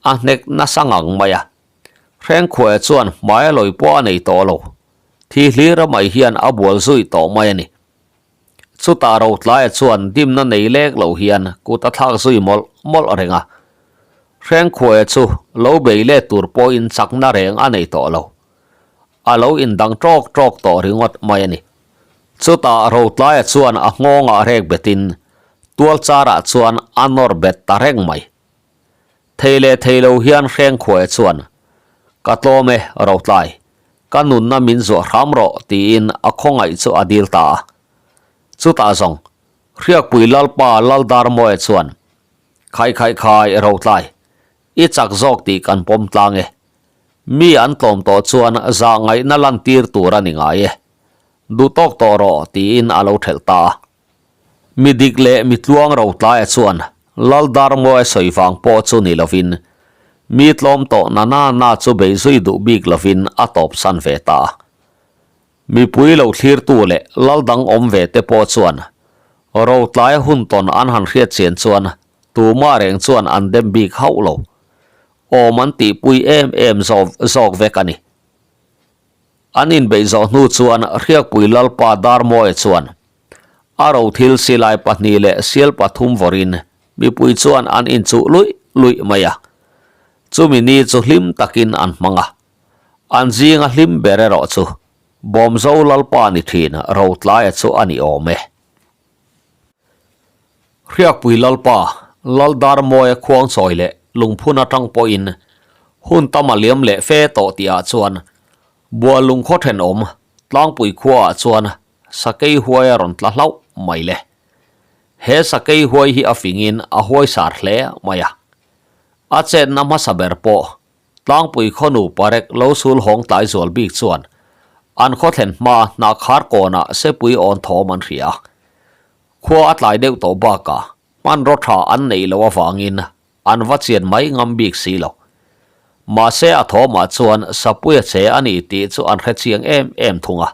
A hnek nasa ngang mai a. Hrengkhuaia chuan hmai a lawi pawh a nei tawh lo. Thi hlir mai hian a bual zui tawh mai a ni. Chutah Rotlaia chuan dimna nei lek lo hian kut a thlak zui mawlh mawlh reng a. Hrengkhuaia chu lo bei let tur pawhin chakna reng a nei tawh lo. A lo indang ṭawk ṭawk tawh ringawt mai a ni. Chutah Rotlaia chuan a nghawngah rek betin tual charah chuan a nawr bet ta reng mai. Thei leh thei lo hian Hrengkhuaia chuan, Ka tlawm e, Rotlai. Ka nunna min zuah hram rawh, tiin a khawngaih chu a dil ta a. Chutah zawng, Hriakpui Lalpa Laldarmawia chuan, Khai khai khai, Rotlai. I chak zawk tih kan pawm tlang e. Mi an tlawm tawh chuan zah ngaihna lantir tur a ni ngai e. Duh tawk tawh rawh, tiin a lo thelh ta a. Mi dik leh mi tluang Rotlaia chuan Laldarmawia sawi vang pawh chu ni lovin mi tlawm tawh na na na chu bei zui duh bik lovin a tawpsan ve ta a. Mipui lo thlirtu leh lal dang awm ve te pawh chuan Rotlaia hun tawn an han hriat chian chuan tumah reng chuan an dem bik hauh lo. Awm an tihpui em em zawk vek a ni. An inbeih zawh hnu chuan Hriakpui Lalpa Darmawia chuan a rothil silai pahnih leh sial pathum vawrin mipui chuan an inchuh luih luih mai a. Chumi ni chu hlim takin an hmang a. An zinga hlim ber erawh chu Bawmzo Lalpa ni thin Rotlaia chu a ni awm e. Hriakpui Lalpa, Laldarmawia khuangchawi leh lungphun atang pawhin hun tam a liam leh fe tawh tihah chuan Buallung khaw thenawm Tlangpui khuaah chuan sakei huai a rawn tla hlauh mai le. He sakei huai hi a fingin a huaisar hle mai a. A chetna hmasa ber pawh Tlangpui khawnu parek lo sul hawng tlai zual bik chuan an khaw thlen hma hnahkhar kawnah sepui awn thawm an hria a. Khua a tlai deuh tawh bakah hmanraw tha an neih loh avangin an va chian mai ngam bik si lo. Mahse a thawmah chuan sapui a che a ni tih chu an hre chiang em em thung a.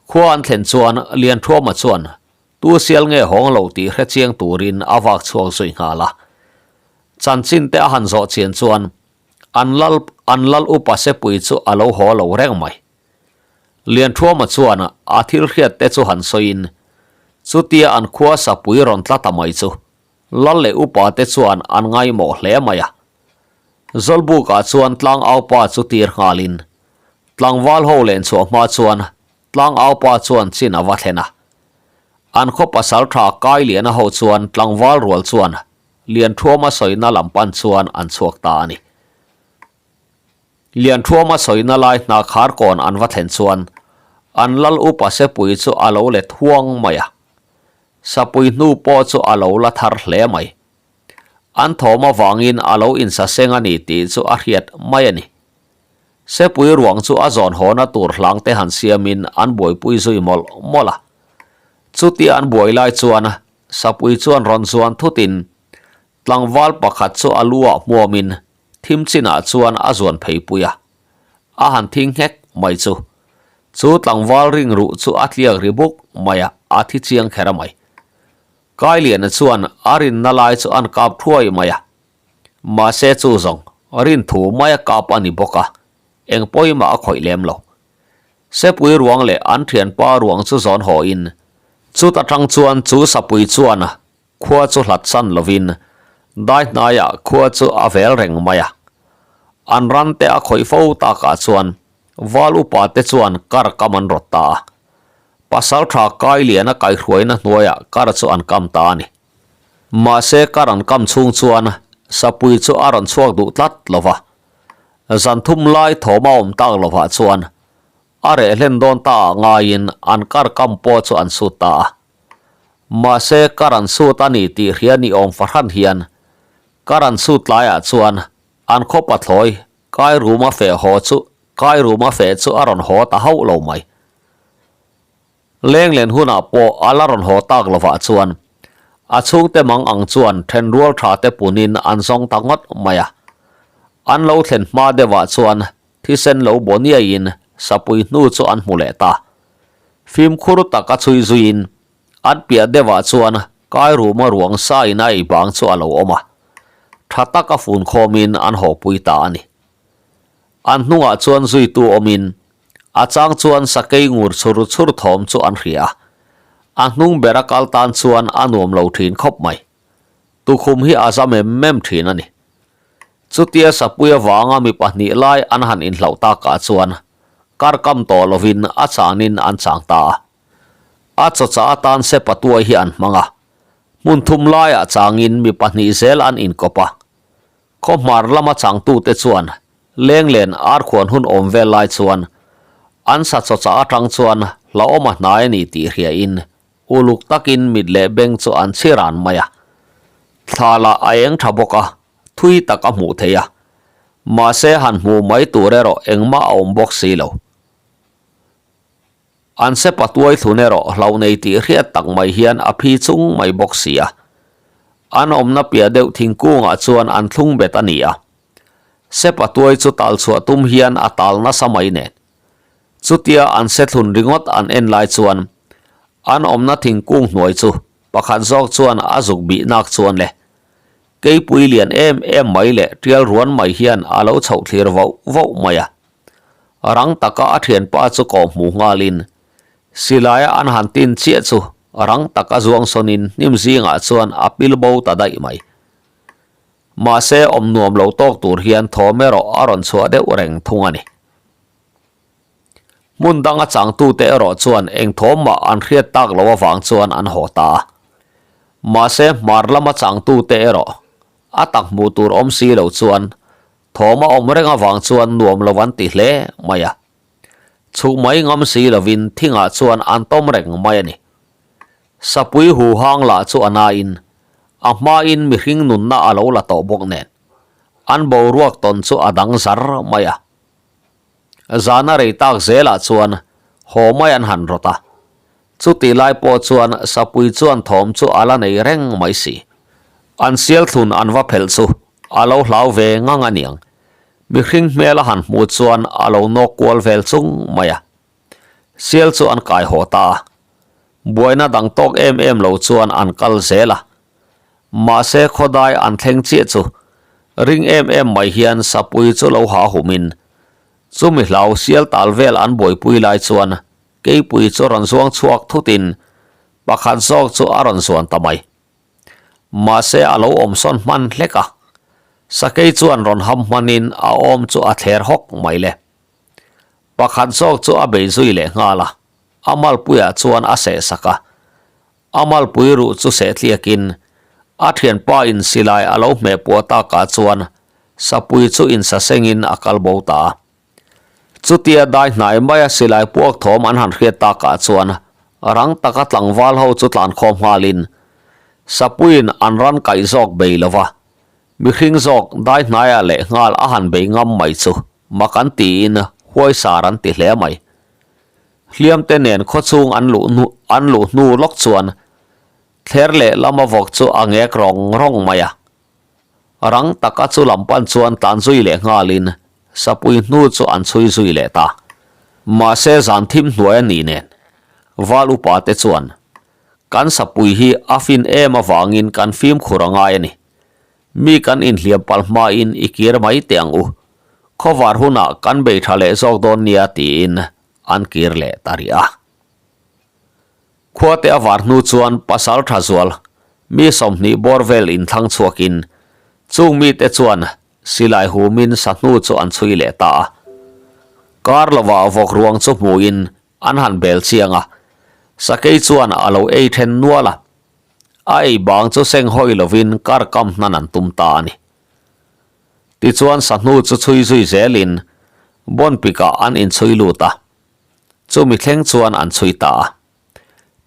Khua an thlen chuan Lianthuama chuan tu sial nge hawng lo tih hre chiang turin a vak chhuak zui nghal a. Chanchin te a han zawh chian chuan an lal an lal upa sepui chu a lo haw lo reng mai. Lianthuama chuan a thil hriat te chu han sawiin chutia an khua sapui rawn tla ta mai chu lal leh upa te chuan an ngaimawh hle mai a. Zawlbukah chuan tlangaupa chu tir nghalin tlangval ho len chhuah hma chuan Tlangaupa chuan chin a va thlen a. An khaw pasal tha Kailiana ho chuan tlangval rual chuan Lianthuama sawina lam pan chuan an chhuak ta a ni. Lianthuama sawina lai hna khar kawn an va thlen chuan an lal upa sepui chu a lo let huang mai a. Sapui hnu pawh chu a lo la thar hle mai. An thawm avangin a lo insaseng a ni tih chu a hriat mai a ni. Sepui ruang chu a zawn hawna tur hlang te han siamin an buaipui zui mawlh mawlh a. Chutia an buai lai chuan Sapui chuan rawn zuan thutin tlangval pakhat chu a lu ah hmuamin thim chinah chuan a zuan phei pui a. A han thing nghek mai chu. Chu tlangval ring ruh chu a tliak ri buk mai a, a thi chiang kher a mai. Kailiana chuan a rinna lai chu an kap thuai mai a. Mahse chu zawng rin thu maia kap a ni bawk a, eng pawimah a khawih lem lo. Sepui ruang leh an thianpa ruang chu zawn haw in, chut atang chuan chu sapui chuan khua chu hlat san lovin dai hnaiah khua chu a vel reng mai a. An ran te a khawih fo takah chuan val upa te chuan kar kam an rawt ta a. Pasaltha Kailiana kaihruaina hnuaiah kar chu an kam ta a ni. Mahse kar an kam chhung chuan sapui chu a rawn chhuak duh tlat lo va. Zan thum lai thawm a awm tak lovah chuan a reh hlen dawn ta ah ngaiin an kar kam pawh chu an sut ta a. Mahse kar an sut a ni tih hria ni awm fahran hian kar an sut tlaiah chuan an khaw pathlawi kai ruma feh haw chu kai ruma feh chu a rawn haw ta hauh lo mai. Lenglen hunah pawh a la rawn haw tak lovah chuan a chhungte mang ang chuan thenrual tha te punin an zawng ta ngawt mai a. An lo thlen hma deuhah chuan thisen lo baw niaiin sapui hnu chu an hmu leh ta. Fimkhur taka chhui zuiin an piah deuhah chuan Kairuma ruang sain a ei bang chu a lo awm a. Tha taka fun khawmin an hawpui ta a ni. An hnungah chuan zuitu awmin a chang chuan sakei ngur chhur chhur thawm chu an hria a. A hnung bera kal tan chuan a nuam lo thin khawp mai. Tukhum hi a za mem mem thin a ni. Chutia sapui avanga mi pahnih lai an han inhlauh takah chuan kar kam tawh lovin a chanin an chang ta a. A chawchah atan sepa tuai hi an hmang a. Hmun thum laiah changin mi pahnih zel an inkawp a. Khawhmar lama changtute chuan Lenglen arkhuan hun awm vel lai chuan an sa chawchah atang chuan hlauhawm a hnai a ni tih hriain uluk takin mit leh beng chu an chhi ran mai a. Thla lah a eng tha bawk a, thui tak a hmuh theih a. Mahse han hmuh mai tur erawh engmah a awm bawk si lo. An sepa tuai thlun erawh hlo nei tih hriat tak mai hian a phi chung mai bawk si a. An awmna piah deuh thingkungah chuan an thlung bet a ni a. Sepa tuai chu tal chhuah tum hian a tal nasa mai nen. Chutia an sethlun ringawt an en lai chuan an awmna thingkung hnuai chu pakhat zawk chuan a zuk bih nak chuan le keipui lian em em mai leh tial ruan mai hian a lo chhoh thlir voh voh mai a. Rang taka a thianpa chu kawh hmuh nghalin silaia an han tin chiah chu rang taka zuang sawnin hnim zingah chuan a pil bo ta daih mai. Mahse awm nuam lo tawk tur hian thawm erawh a rawn chhuah deuh reng thung a ni. Hmun danga changtute erawh chuan eng thawm mah an hriat tak loh avang chuan an haw ta a. Mahse hmar lama changtute erawh a tak hmuh tur awm si lo chuan thawm a awm reng avang chuan nuam lo an ti hle mai a. Chhuk mai ngam si lovin thingah chuan an tawm reng mai a ni. Sapui huhang lah chu a nain a hmain mihring nunna a lo la tawh bawk nen an boruak tawn chu a dang zar mai a. Zana rei tak zelah chuan haw mai an han rawt a, chutih lai pawh chuan sapui chuan thawm chu a la nei reng mai si. An sialthlun an va phelh chu a lo hlau ve ngang a niang, mihring hmel a han hmuh chuan a lo nawk kual vel chung mai a. Sial chu an kai haw ta a, buaina dang tawk em em lo chuan an kal zel a. Mahse khawdai an thleng chiah chu ring em em mai hian sapui chu lo ha humin chumi hlau sial tal vel an buaipui lai chuan keipui chu rawn zuang chhuak thutin pakhat zawk chu a rawn zuan ta mai. Mahse a lo awm sawn hman hlek a, sakei chuan rawn ham hmanin a awm chu a thler hawk mai le. Pakhat zawk chu a bei zui leh nghal a, a malpuiah chuan a seh sak a, A malpui ruh chu sehtliakin a thianpa in silai a lo hmeh puah takah chuan sapui chu insasengin a kal bo ta a. Chutia dai hnai maia silai puak thawm an han hriat takah chuan rang taka tlangval ho chu tlankhawm nghalin sapuiin an ran kaih zawk bei lova mihring zawk dai hnaiah leh nghal a han bei ngam mai chu mak an tiin huaisar an ti hle mai. Hliamte nen khawchhung an luh hnu an luh hnu lawk chuan thler leh lama vawk chu a ngek rawng rawng mai a. Rang taka chu lam pan chuan tlan zui leh nghalin sapui hnu chu an chhui zui leh ta. Mahse zan thim hnuai a nih nen Val upa te chuan kan sapui hi a fin em avangin kan fimkhur a ngai a ni. Mi kan inhliam palh hmain i kir mai teh ang u. Khawvar hunah kan bei tha leh zawk dawn nia tiin an kir leh ta rih a. Khuate a var hnu chuan pasal tha zual mi 20 bawr vel inthlang chhuakin chung mite chuan silai humin sahnu chu an chhui leh ta a. Kar lovah vawk ruang chu hmuin an han bel chiang a, sakei chuan a lo ei then nual a. A ei bang chu seng hawi lovin kar kam hnan an tum ta a ni. Tichuan sahnu chu chhui zui zelin Bawnpikah an inchhui lut a, chumi thleng chuan an chhui ta a.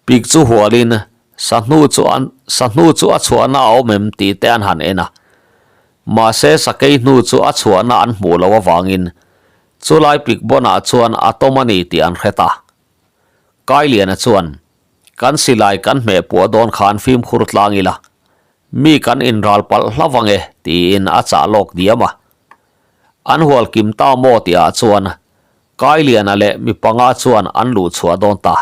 Pik chu hualin sahnu chu an sahnu chu a chhuahna a awm em tih te an han en a. Mahse sakei hnu chu a chhuahna an hmuh loh avangin chulai pik bawnah chuan a tawm a ni tih an hre ta. Kailiana chuan, Kan silai kan hmeh puah dawn khan fimkhur tlang ila, Mi kan inral palh hlauh ang e, tiin a chah lawk diam a. An hual kim ta maw tihah chuan Kailiana leh mi panga chuan an luh chhuah dawn ta.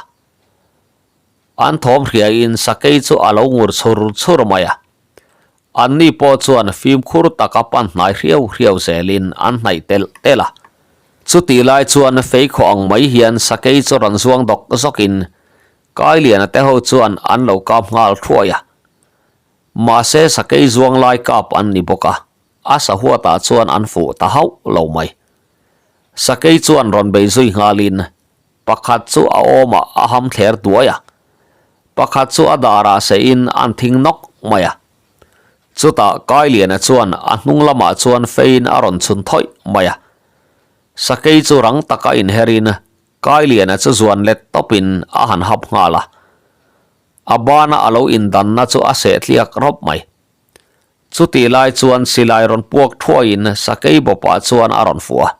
An thawm hriain sakei chu a lo ngur chhur chhur mai a. Anni pawh chuan fimkhur taka pan hnai hriau hriau zelin an hnaih telh telh a. Chutih lai chuan feikhawh ang mai hian sakei chu rawn zuang dawk zawkin Kailiana te ho chuan an lo kap nghal thuai a. Mahse sakei zuang lai kap an ni bawk a, a sahuatah chuan an fuh ta hauh lo mai. Sakei chuan rawn bei zui nghalin pakhat chu a awmah a ham thler duai a, pakhat chu a darah seihin an thing nawk mai a. Chutah Kailiana chuan a hnung lamah chuan feiin a rawn chhun thawih mai a. Sakei chu rang taka inherin Kailiana chu zuan let tawpin a han hap nghal a, a bana a lo indanna chu a seh tliak rawp mai. Chutih lai chuan silai rawn puak thuaiin sakei bawpah chuan a rawn fuh a,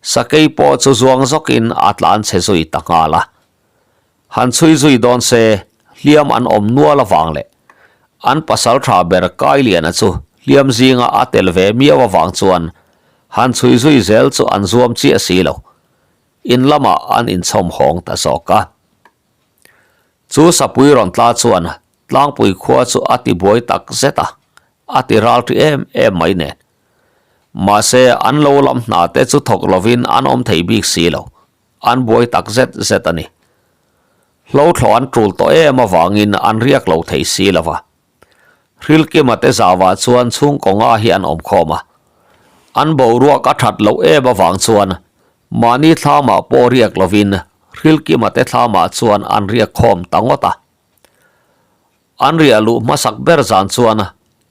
sakei pawh chu zuang zawkin a tlan chhe zui ta nghal a. Han chhui zui dawn se hliam an awm nual avang leh an pasal tha ber Kailiana chu hliam zinga a tel ve miau avang chuan han chhui zui zel chu an zuam chiah si lo. In lamah an inchhawm hawng ta zawk a. Chu sapui rawn tla chuan tlangpui khua chu a ti buai tak zet a, a ti ral ṭi em em mai nen. Mahse, an lo lam hna te chu thawk lovin an awm thei bik si lo, an buai tak zet zet a ni. Hlothlawh an ṭul tawh em avangin an riak lo thei si lo va. Hrilkima te zauah chuan chhungkaw nga hi an awm khawm a. An boruak a that loh em avang chuan mahni thlamah pawh riak lovin Hrilkima te thlamah chuan an riak khawm ta ngawt a. An riah luh hmasak ber zan chuan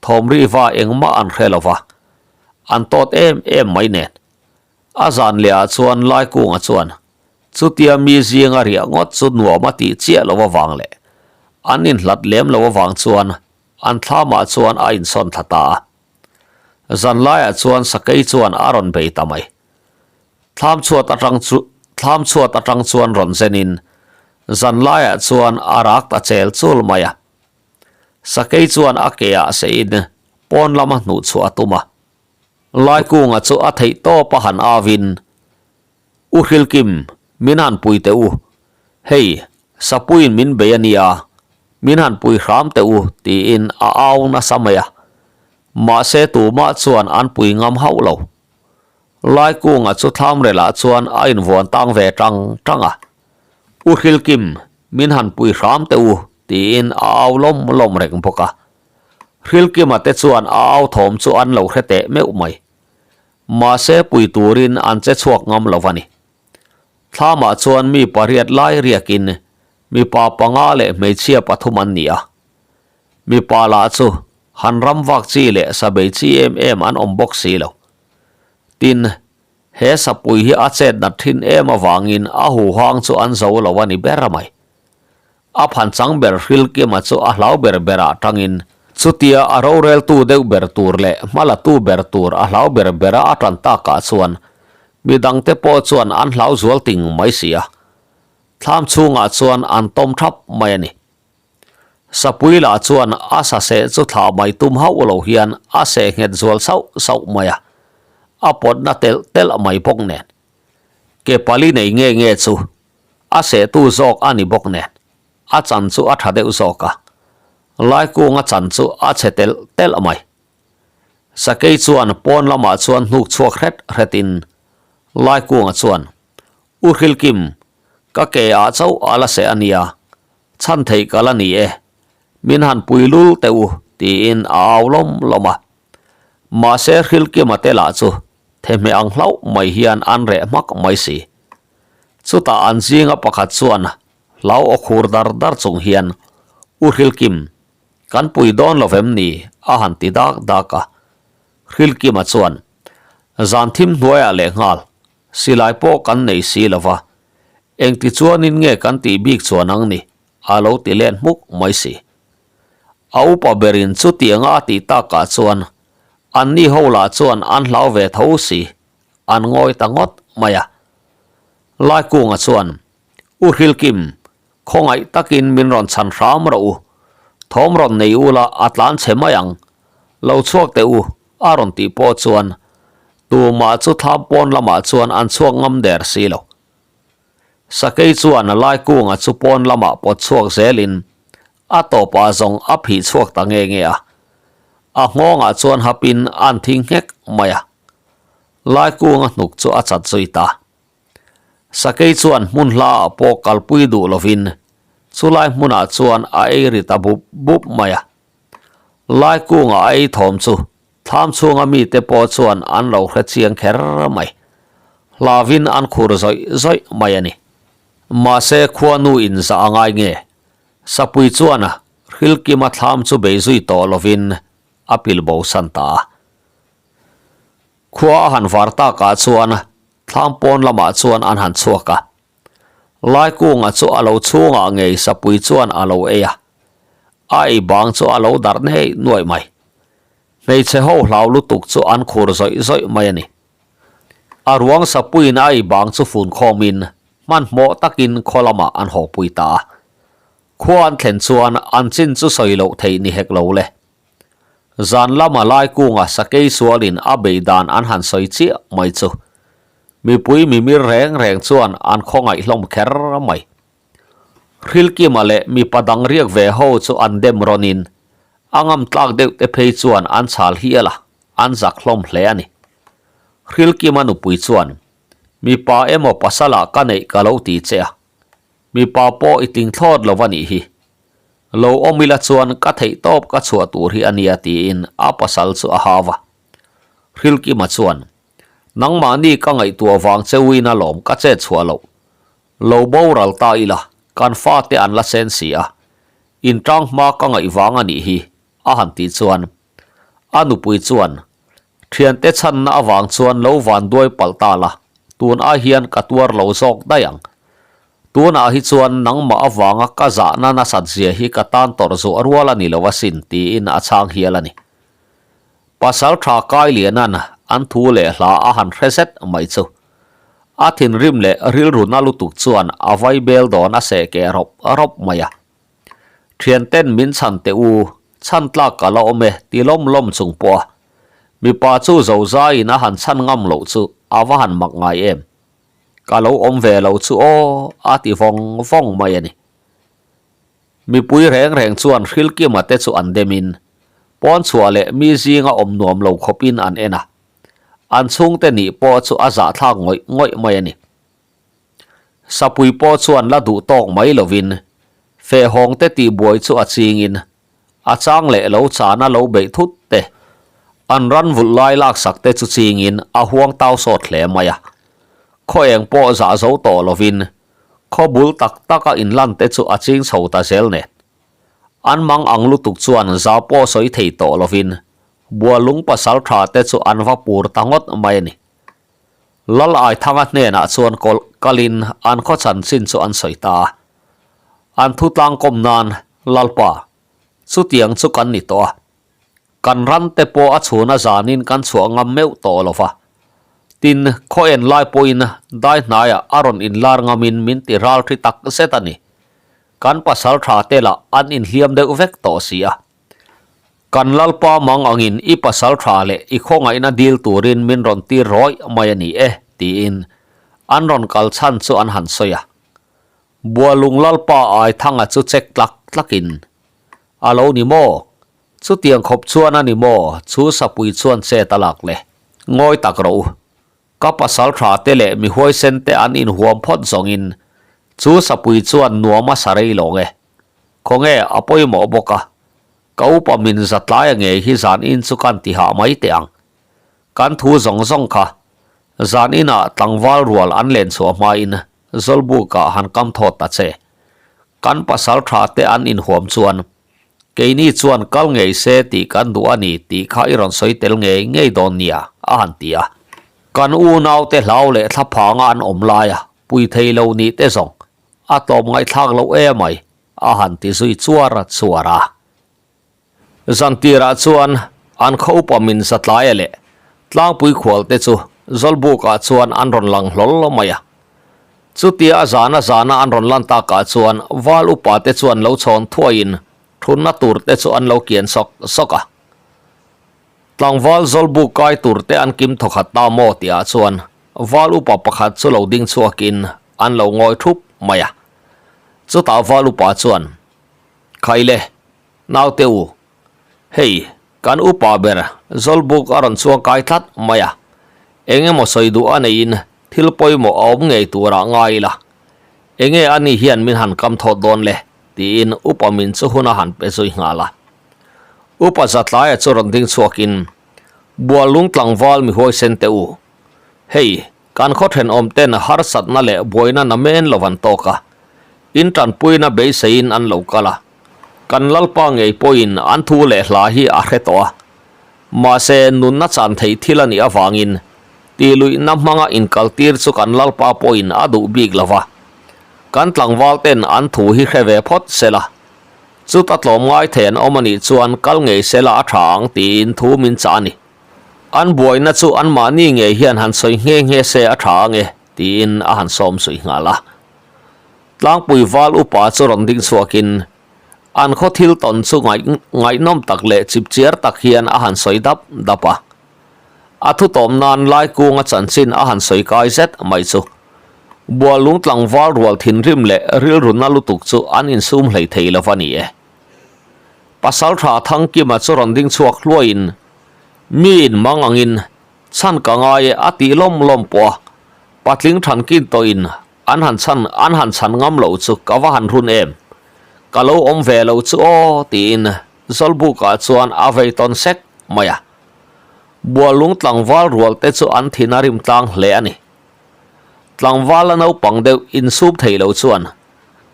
thawmriva engmah an hre lo va, an tawt em em mai nen. A zan leh ah chuan Laikunga chuan chutia mi zinga riah ngawt chu nuam a tih chiah lo avang leh an inhlat lem lo avang chuan an thlamah chuan a insawn thla ta a. Zan laiah chuan sakei chuan a rawn bei ta mai. Thlam chhuat atang chu thlam chhuat atang chuan rawn zenin zan laiah chuan a rak ta chel chul mai a. Sakei chuan a ke ah seiin pawn lama hnuhchhuah a tum a. Laikunga chu a theih tawp a han avin, U Hrilkim, min han pui teh u. Hei, Sapuiin min bei a nia, min han pui hram teh u, tiin a au nasa mai a. Mahse tumah chuan an pui ngam hauh lo. Laikunga chu thlamrelah chuan a invuan tang ve tang tang a. U Hrilkim, min han pui hram teh u, tiin a au lawm lawm reng bawk a. Hrilkima te chuan a au thawm chu an lo hre teh meuh mai. Mahse pui turin an che chhuak ngam lo a ni. Thlamah chuan mi pariat lai riakin mipa panga leh hmeichhia pathum an ni a. Mipa lah chu han ram vak chi leh sabei chi em em an awm bawk si lo. Tin, he sapui hi a chet nat thin em avangin a huhang chu an zo lo a ni ber mai. A phan chang ber Hrilkima chu a hlau ber berah tangin chutia a roreltu deuh ber tur leh hmalatu ber tur a hlau ber bera a tan takah chuan midangte pawh chuan an hlau zual ting mai si a. Thlam chhungah chuan an tawm thap mai a ni. Sapui lah chuan a saseh chu thlah mai tum hauh lo hian a seh nghet zual sauh sauh mai a, a pawtna telh telh mai bawk nen. Ke pali nei nge nge chu A sehtu zawk a ni bawk nen, a chan chu a tha deuh zawk a, Laikunga chan chu a chhe telh telh mai. Sakei chuan pawn lamah chuan hnuk chhuak hret hretin Laikunga chuan, U Hrilkim, ka ke ah chauh a la seh a nia, chhan theih ka la ni e, min han pui lul teh u, tiin a au lawm lawm a. Mahse Hrilkima te lah chu thehmeh ang hlauh mai hian an reh hmak mai si. Chutah an zinga pakhat chuan hlau aw khur dar dar chung hian, U Hrilkim, kan pui dawn lo vem ni? a han ti dak dak a. Hrilkima chuan, Zan thim hnuaiah leh nghal, silai pawh kan nei si lo va, engti chuanin nge kan tih bik chuan ang ni? a lo ti len hmuk mai si. A upa berin chutianga a tih takah chuan anni ho lah chuan an hlau ve tho si. An ngawi ta ngawt mai a. Laikunga chuan, U Hrilkim, khawngaih takin min rawn chhan hram rawh u. Thawm rawn nei ula a tlan chhe mai ang. Lo chhuak teh u, a rawn tih pawh chuan tumah chu thlam pawn lamah chuan an chhuak ngam der si lo. Sakei chuan Laikunga chu pawn lamah pawt chhuak zelin a tawpah zawng a phih chhuak ta nge nge a. A nghawngah chuan hapin an thi nghek mai a. Laikunga hnuk chu a chat zui ta. Sakei chuan hmun hla ah pawh kalpui duh lovin chulai hmunah chuan a ei ri ta bup bup mai a. Laikunga a ei thawm chu thlam chhunga mite pawh chuan an lo hre chiang kher mai. Hlavin an khur zawih zawih mai a ni. Mahse khuanu in zah a ngai nge? Sapui chuan Hrilkima thlam chu bei zui tawh lovin a pil bo san ta a. Khua a han var takah chuan thlam pawn lamah chuan an han chhuak a. Laikunga chu a lo chhungah ngei sapui chuan a lo ei a. A ei bang chu a lo darh nei nuaih mai. Hmeichhe ho hlau lutuk chu an khur zawih zawih mai a ni. A ruang sapuiin a ei bang chu fun khawmin hmanhmawh takin khaw lamah an hawpui ta a. Khua an thlen chuan an chin chu sawi loh theih ni hek lo le. Zan lama Laikunga sakei sualin a bei dan an han sawi chiah mai chu. Mipui mimir reng reng chuan an khawngaih hlawm kher mai. Hrilkima leh mipa dang riak ve ho chu an dem rawnin a ngam tlak deuh te phei chuan an chhal hial a, an zak hlawm hle a ni. Hrilkima nupui chuan, Mipa emaw pasalah ka neih ka lo ti che a, mipa pawh i tling thlawt lo a nih hi. Lo awm ila chuan ka theih tawp ka chhuah tur hi a nia tiin a pasal chu a hau a. Hrilkima chuan, Nangmahni ka ngaihtuah vang cheuin alawm ka chet chhuah loh. Lo boral ta ila, kan fate an la sen si a, intang hma ka ngaih vang a nih hi, a han tih chuan a nupui chuan thiante chhanna avang chuan lo van duai palh ta la, tun ai hian ka tuar lo zawk daih ang. Tunah hi chuan nangmah avanga ka zahna nasat zia hi ka tan tawrh zuah rual a ni lo asin tiin a chhang hial a ni. Pasal tha Kailianan an thu leh hla a han hre zet mai chu. A thinrim leh rilru na lutuk chuan a vai bel dawn a seh keh rawp rawp mai a. Thianten min chhan teh u, chhan tlak ka la awm e ti lawm lawm chung pawh a. Mipa chu zo zaiin a han chhan ngam loh chu a va han mak ngai em. Ka lo awm ve lo chu aw a ti vawng vawng mai a ni. Mipui reng reng chuan Hrilkima te chu an demin, pawn chhuah leh mi zinga awm nuam lo khawpin an en a. An chhungte nih pawh chu a zahthlak ngawih ngawih mai a ni. Sapui pawh chuan la duh tawk mai lovin, fehhawngte tihbuai chu a chingin, a chang leh lo chana lo beih thut te, an ran vulh lai laksak te chu chingin a huang tau sawt hle mai a. Khaw eng pawh zah zo tawh lovin, Khaw bul tak taka inlan te chu a ching chho ta zel nen. An mang ang lutuk chuan zau pawh sawi thei tawh lovin Bualung pasal tha te chu an va pur ta ngawt mai a ni. Lal Aithanga hnenah chuan kawlh kalin an khaw chanchin chu an sawi ta a. An thutlang kawm nan Lalpa, chutiang chu kan ni tawh a. Kan ran te pawh a chhun a zanin kan chhuah ngam meuh tawh lo va. Tin, khaw en lai pawhin dai hnaiah a rawn inlar ngamin min ti ral thi tak zet a ni. Kan pasal tha te lah an inhliam deuh vek tawh si a. Kan Lalpa mang angin i pasal tha leh i khawngaihna dil turin min rawn tir rawih mai a ni e, tiin an rawn kal chhan chu an han sawi a. Bualung Lalpa Aithanga chu chek tlak tlakin, A lo ni maw? Chutiang khawp chuan a ni maw? Chu sapui chuan chet a lak le. Ngawi tak rawh u. Ka pasal tha te leh mi huaisen te an inhuam phawt zawngin chu sapui chuan nuam a sa rei lawng e. Khawnge a pawimawh bawk a. Ka upa min za tlaia ngei hi zan in chu kan ti hah mai teh ang. Kan thu zawng zawng kha zan inah tlangval rual an len chhuah hmain Zawlbukah han kam thawt ta che. Kan pasal tha te an inhuam chuan Keini chuan kal ngei se tih kan duh a ni tih kha i rawn sawi tel ngei ngei dawn nia, a han ti a. Kan unaute hlau leh thlaphanga an awm laia pui thei lo nih te zawng a tlawm ngaihthlak loh emai, a han ti zui chuar chuar a. Zantirah chuan an khaw upa min zatlaia leh tlangpui khualte chu Zawlbukah chuan an rawn lang hlawl mai a. Chutia a zana zana an rawn lan takah chuan val upa te chuan lo chhawn thuaiin thunna tur te chu an lo kian sawk sawk a. Tlangval Zawlbuk kai tur te an kim thawkhat ta maw tihah chuan val upa pakhat chu lo ding chhuakin an lo ngawi thup mai a. Chutah val upa chuan, Khaile, naute u, hei, Kan upa ber Zawlbuk a rawn chuang kai tlat mai a, eng emaw sawi duh a neiin thil pawimawh a awm ngei turah ngai ila, enge a ni hian min han kam thawt dawn le? tiin upa min chu hun a han pe zui nghal a. Upa Zatlaia chu rawn ding chhuakin, Buallung tlangval mi huaisen teh u, hei, Kan khaw thenawm ten harsatna leh buaina namen lo an tawk a, in tanpuina beiseiin an lo kal a. Kan Lalpa ngei pawhin an thu leh hla hi a hre tawh a. Mahse, nunna chan theih thil a nih avangin tihluihna hmanga inkaltir chu kan Lalpa pawhin a duh bik lo va. Kan tlangval ten an thu hi hre ve phawt sela, chuta tlawm ngai thei an awm a nih chuan kal ngei sela a tha ang tiin thu min chah a ni. An buaina chu anmahni ngei hian han sawi nghe nghe se a tha ange, tiin a han sawm zui nghal a. Tlangpui val upa chu rawn ding chhuakin an khaw thil tawn chu ngaihnawm tak leh chipchiar tak hian a han sawi dap dap a. A thutawm nan Laikunga chanchin a han sawi kai zet mai chu Bualung tlangval rual thinrim leh rilru na lutuk chu an insum hlei thei lo va ni e. Pasaltha Thangkima chu rawn ding chhuak hluaiin miin mang angin chhan ka ngai e a tih lawm lawm pawh a, patling thankin tawhin an han chhan an han chhan ngam loh chu ka va han run em. Ka lo awm ve lo chu aw tiin Zawlbukah chuan a vei tawn sek mai a. Bualung tlangval rual te chu an thin a rim tlang hle a ni. Tlangval a naupang deuh insum thei lo chuan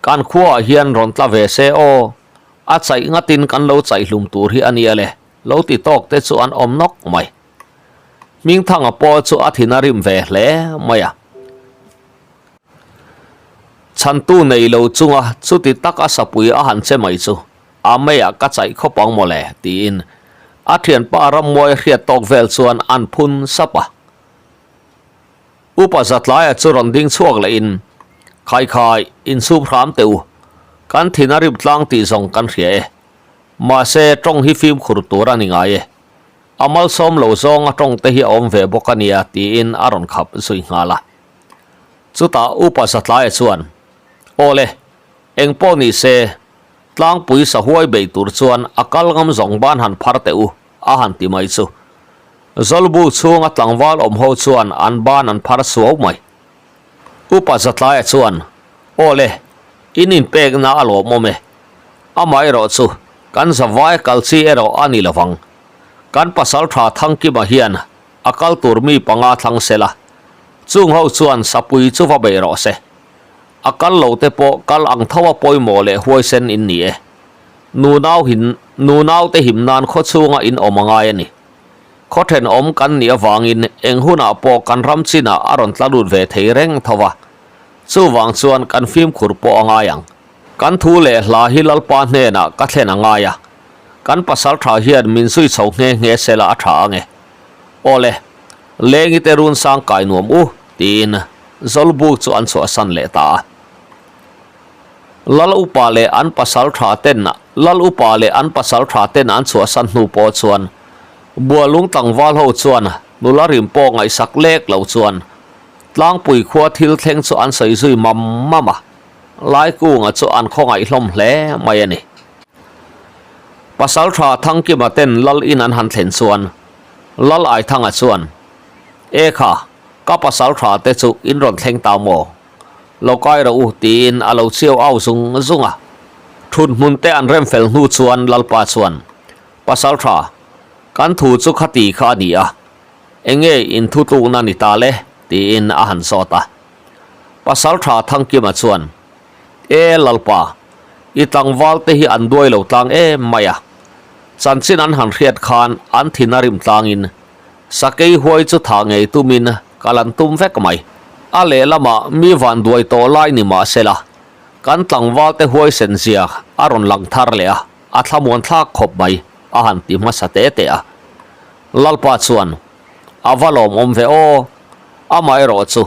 kan khuaah hian rawn tla ve se aw, a chaih ngatin kan lo chaih hlum tur hi a nia le, lo ti tawk te chu an awm nawk mai. Hmingthanga pawh chu a thin a rim ve hle mai a. Chhantu nei lo chunga chuti tak a sapui a han che mai chu a meiah ka chaih khawp ang mawle tiin a thianpa rammuai hriat tawk vel chuan an phun sap a. Upa Zatlaia chu rawn ding chhuak lehin, Khaikhai, inchhup hram teh u, kan thin a rip tlang tih zawng kan hria e. Mahse, tawng hi fimkhur tur a ni ngai e. A malsawm lo zawnga tawng te hi a awm ve bawk a nia tiin a rawn khap zui nghal a. Chutah Upa Zatlaia chuan, Aw le, eng pawh ni se, tlangpui sahuai bei tur chuan a kal ngam zawng ban han phar teh u, a han ti mai chu. Zawlbu chhunga tlangval awm ho chuan an ban an phar suau mai. Upa Zatlaia chuan, Aw le, in inpekna a lawmawm e. Amaherawh chu, kan zavai kal chi erawh a ni lovang. Kan pasaltha Thangkima hian a kal tur mi panga thlang sela, chung ho chuan sapui chu va bei rawh se. A kal lo te pawh kal ang tho a pawimawh leh huaisen in ni e. Nunau hin nunau te him nan khaw chhunga in awm a ngai a ni. Khaw thenawm kan nih avangin eng hunah pawh kan ram chinah a rawn tla lut ve thei reng tho a, chuvang chuan kan fimkhur pawh a ngai ang. Kan thu leh hla hi Lalpa hnenah ka thlen a ngai a, kan pasal tha hian min zui chho nghe nghe sela a tha ang e. Aw le, Lengi te run sang kai nuam u, tiin Zawlbuk chu an chhuahsan leh ta a. Lal upa leh an pasal tha ten Lal upa leh an pasal tha ten an chhuahsan hnu pawh chuan Bualung tlangval ho chuan nula rim pawh ngaihsak lek lo chuan Tlangpui khua thil thleng chu an sawi zui mam mam a, Laikunga chu an khawngaih hlawm hle mai a ni. Pasal tha Thangkima ten Lal in an han thlen chuan Lal Aithanga chuan, E kha, ka pasal tha te chu in rawn thleng ta maw? Lo kai rawh u tiin a lo chiau au zung zung a. Thut hmun te an rem fel hnu chuan Lalpa chuan, Pasal tha, kan thu chu khati kha a ni a, enge in thu tlukna ni ta le? tiin a han zawt a. Pasal tha Thangkima chuan, E Lalpa, i tlangval te hi an duai lo tlang em mai a. Chanchin an han hriat khan an thin a rim tlangin Sakei huai chu thah ngei tumin kal an tum vek mai. A lehlamah mi van duai tawh lai ni mah sela, kan tlangvalte huaisen zia a rawn lang thar leh a, a thlamuan thlak khawp mai, a han ti hmasa te te a. Lalpa chuan, A va lawmawm ve aw, amaherawh chu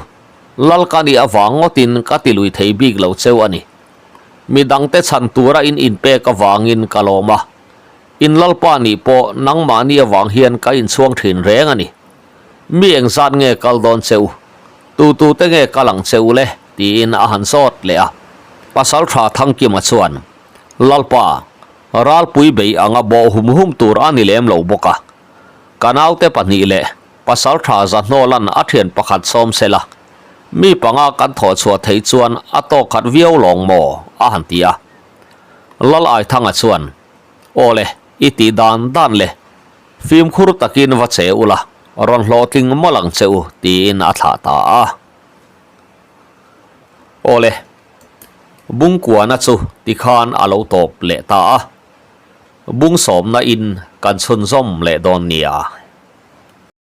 Lal ka nih avang ngawtin ka ti lui thei bik lo cheu a ni. Mi dangte chhan tura in inpek avangin ka lawm a. In Lalpa nih pawh nangmahni avang hian ka inchhuang thin reng a ni. Mi engzat nge kal dawn che u? Tu tu te nge kal ang che u le? tiin a han zawt leh a. Pasaltha Thangkima chuan, Lalpa, ralpui bei anga bawh hum hum tur a ni lem lo bawk a. Ka naute pahnih leh Pasaltha Zahnawlan a thian pakhat sawm sela, mi panga kan thawh chhuah theih chuan a tawk khat viau lawng maw? a han ti a. Lal Aithanga chuan, Aw le, i tih dan dan le, fimkhur takin va che ula, rawn hlawhtling mawlh ang che u, tiin a thlah ta a. Aw le, Bungkuana chu tikhan a lo tawp leh ta a, Bungsawmna in kan chhunzawm leh dawn nia.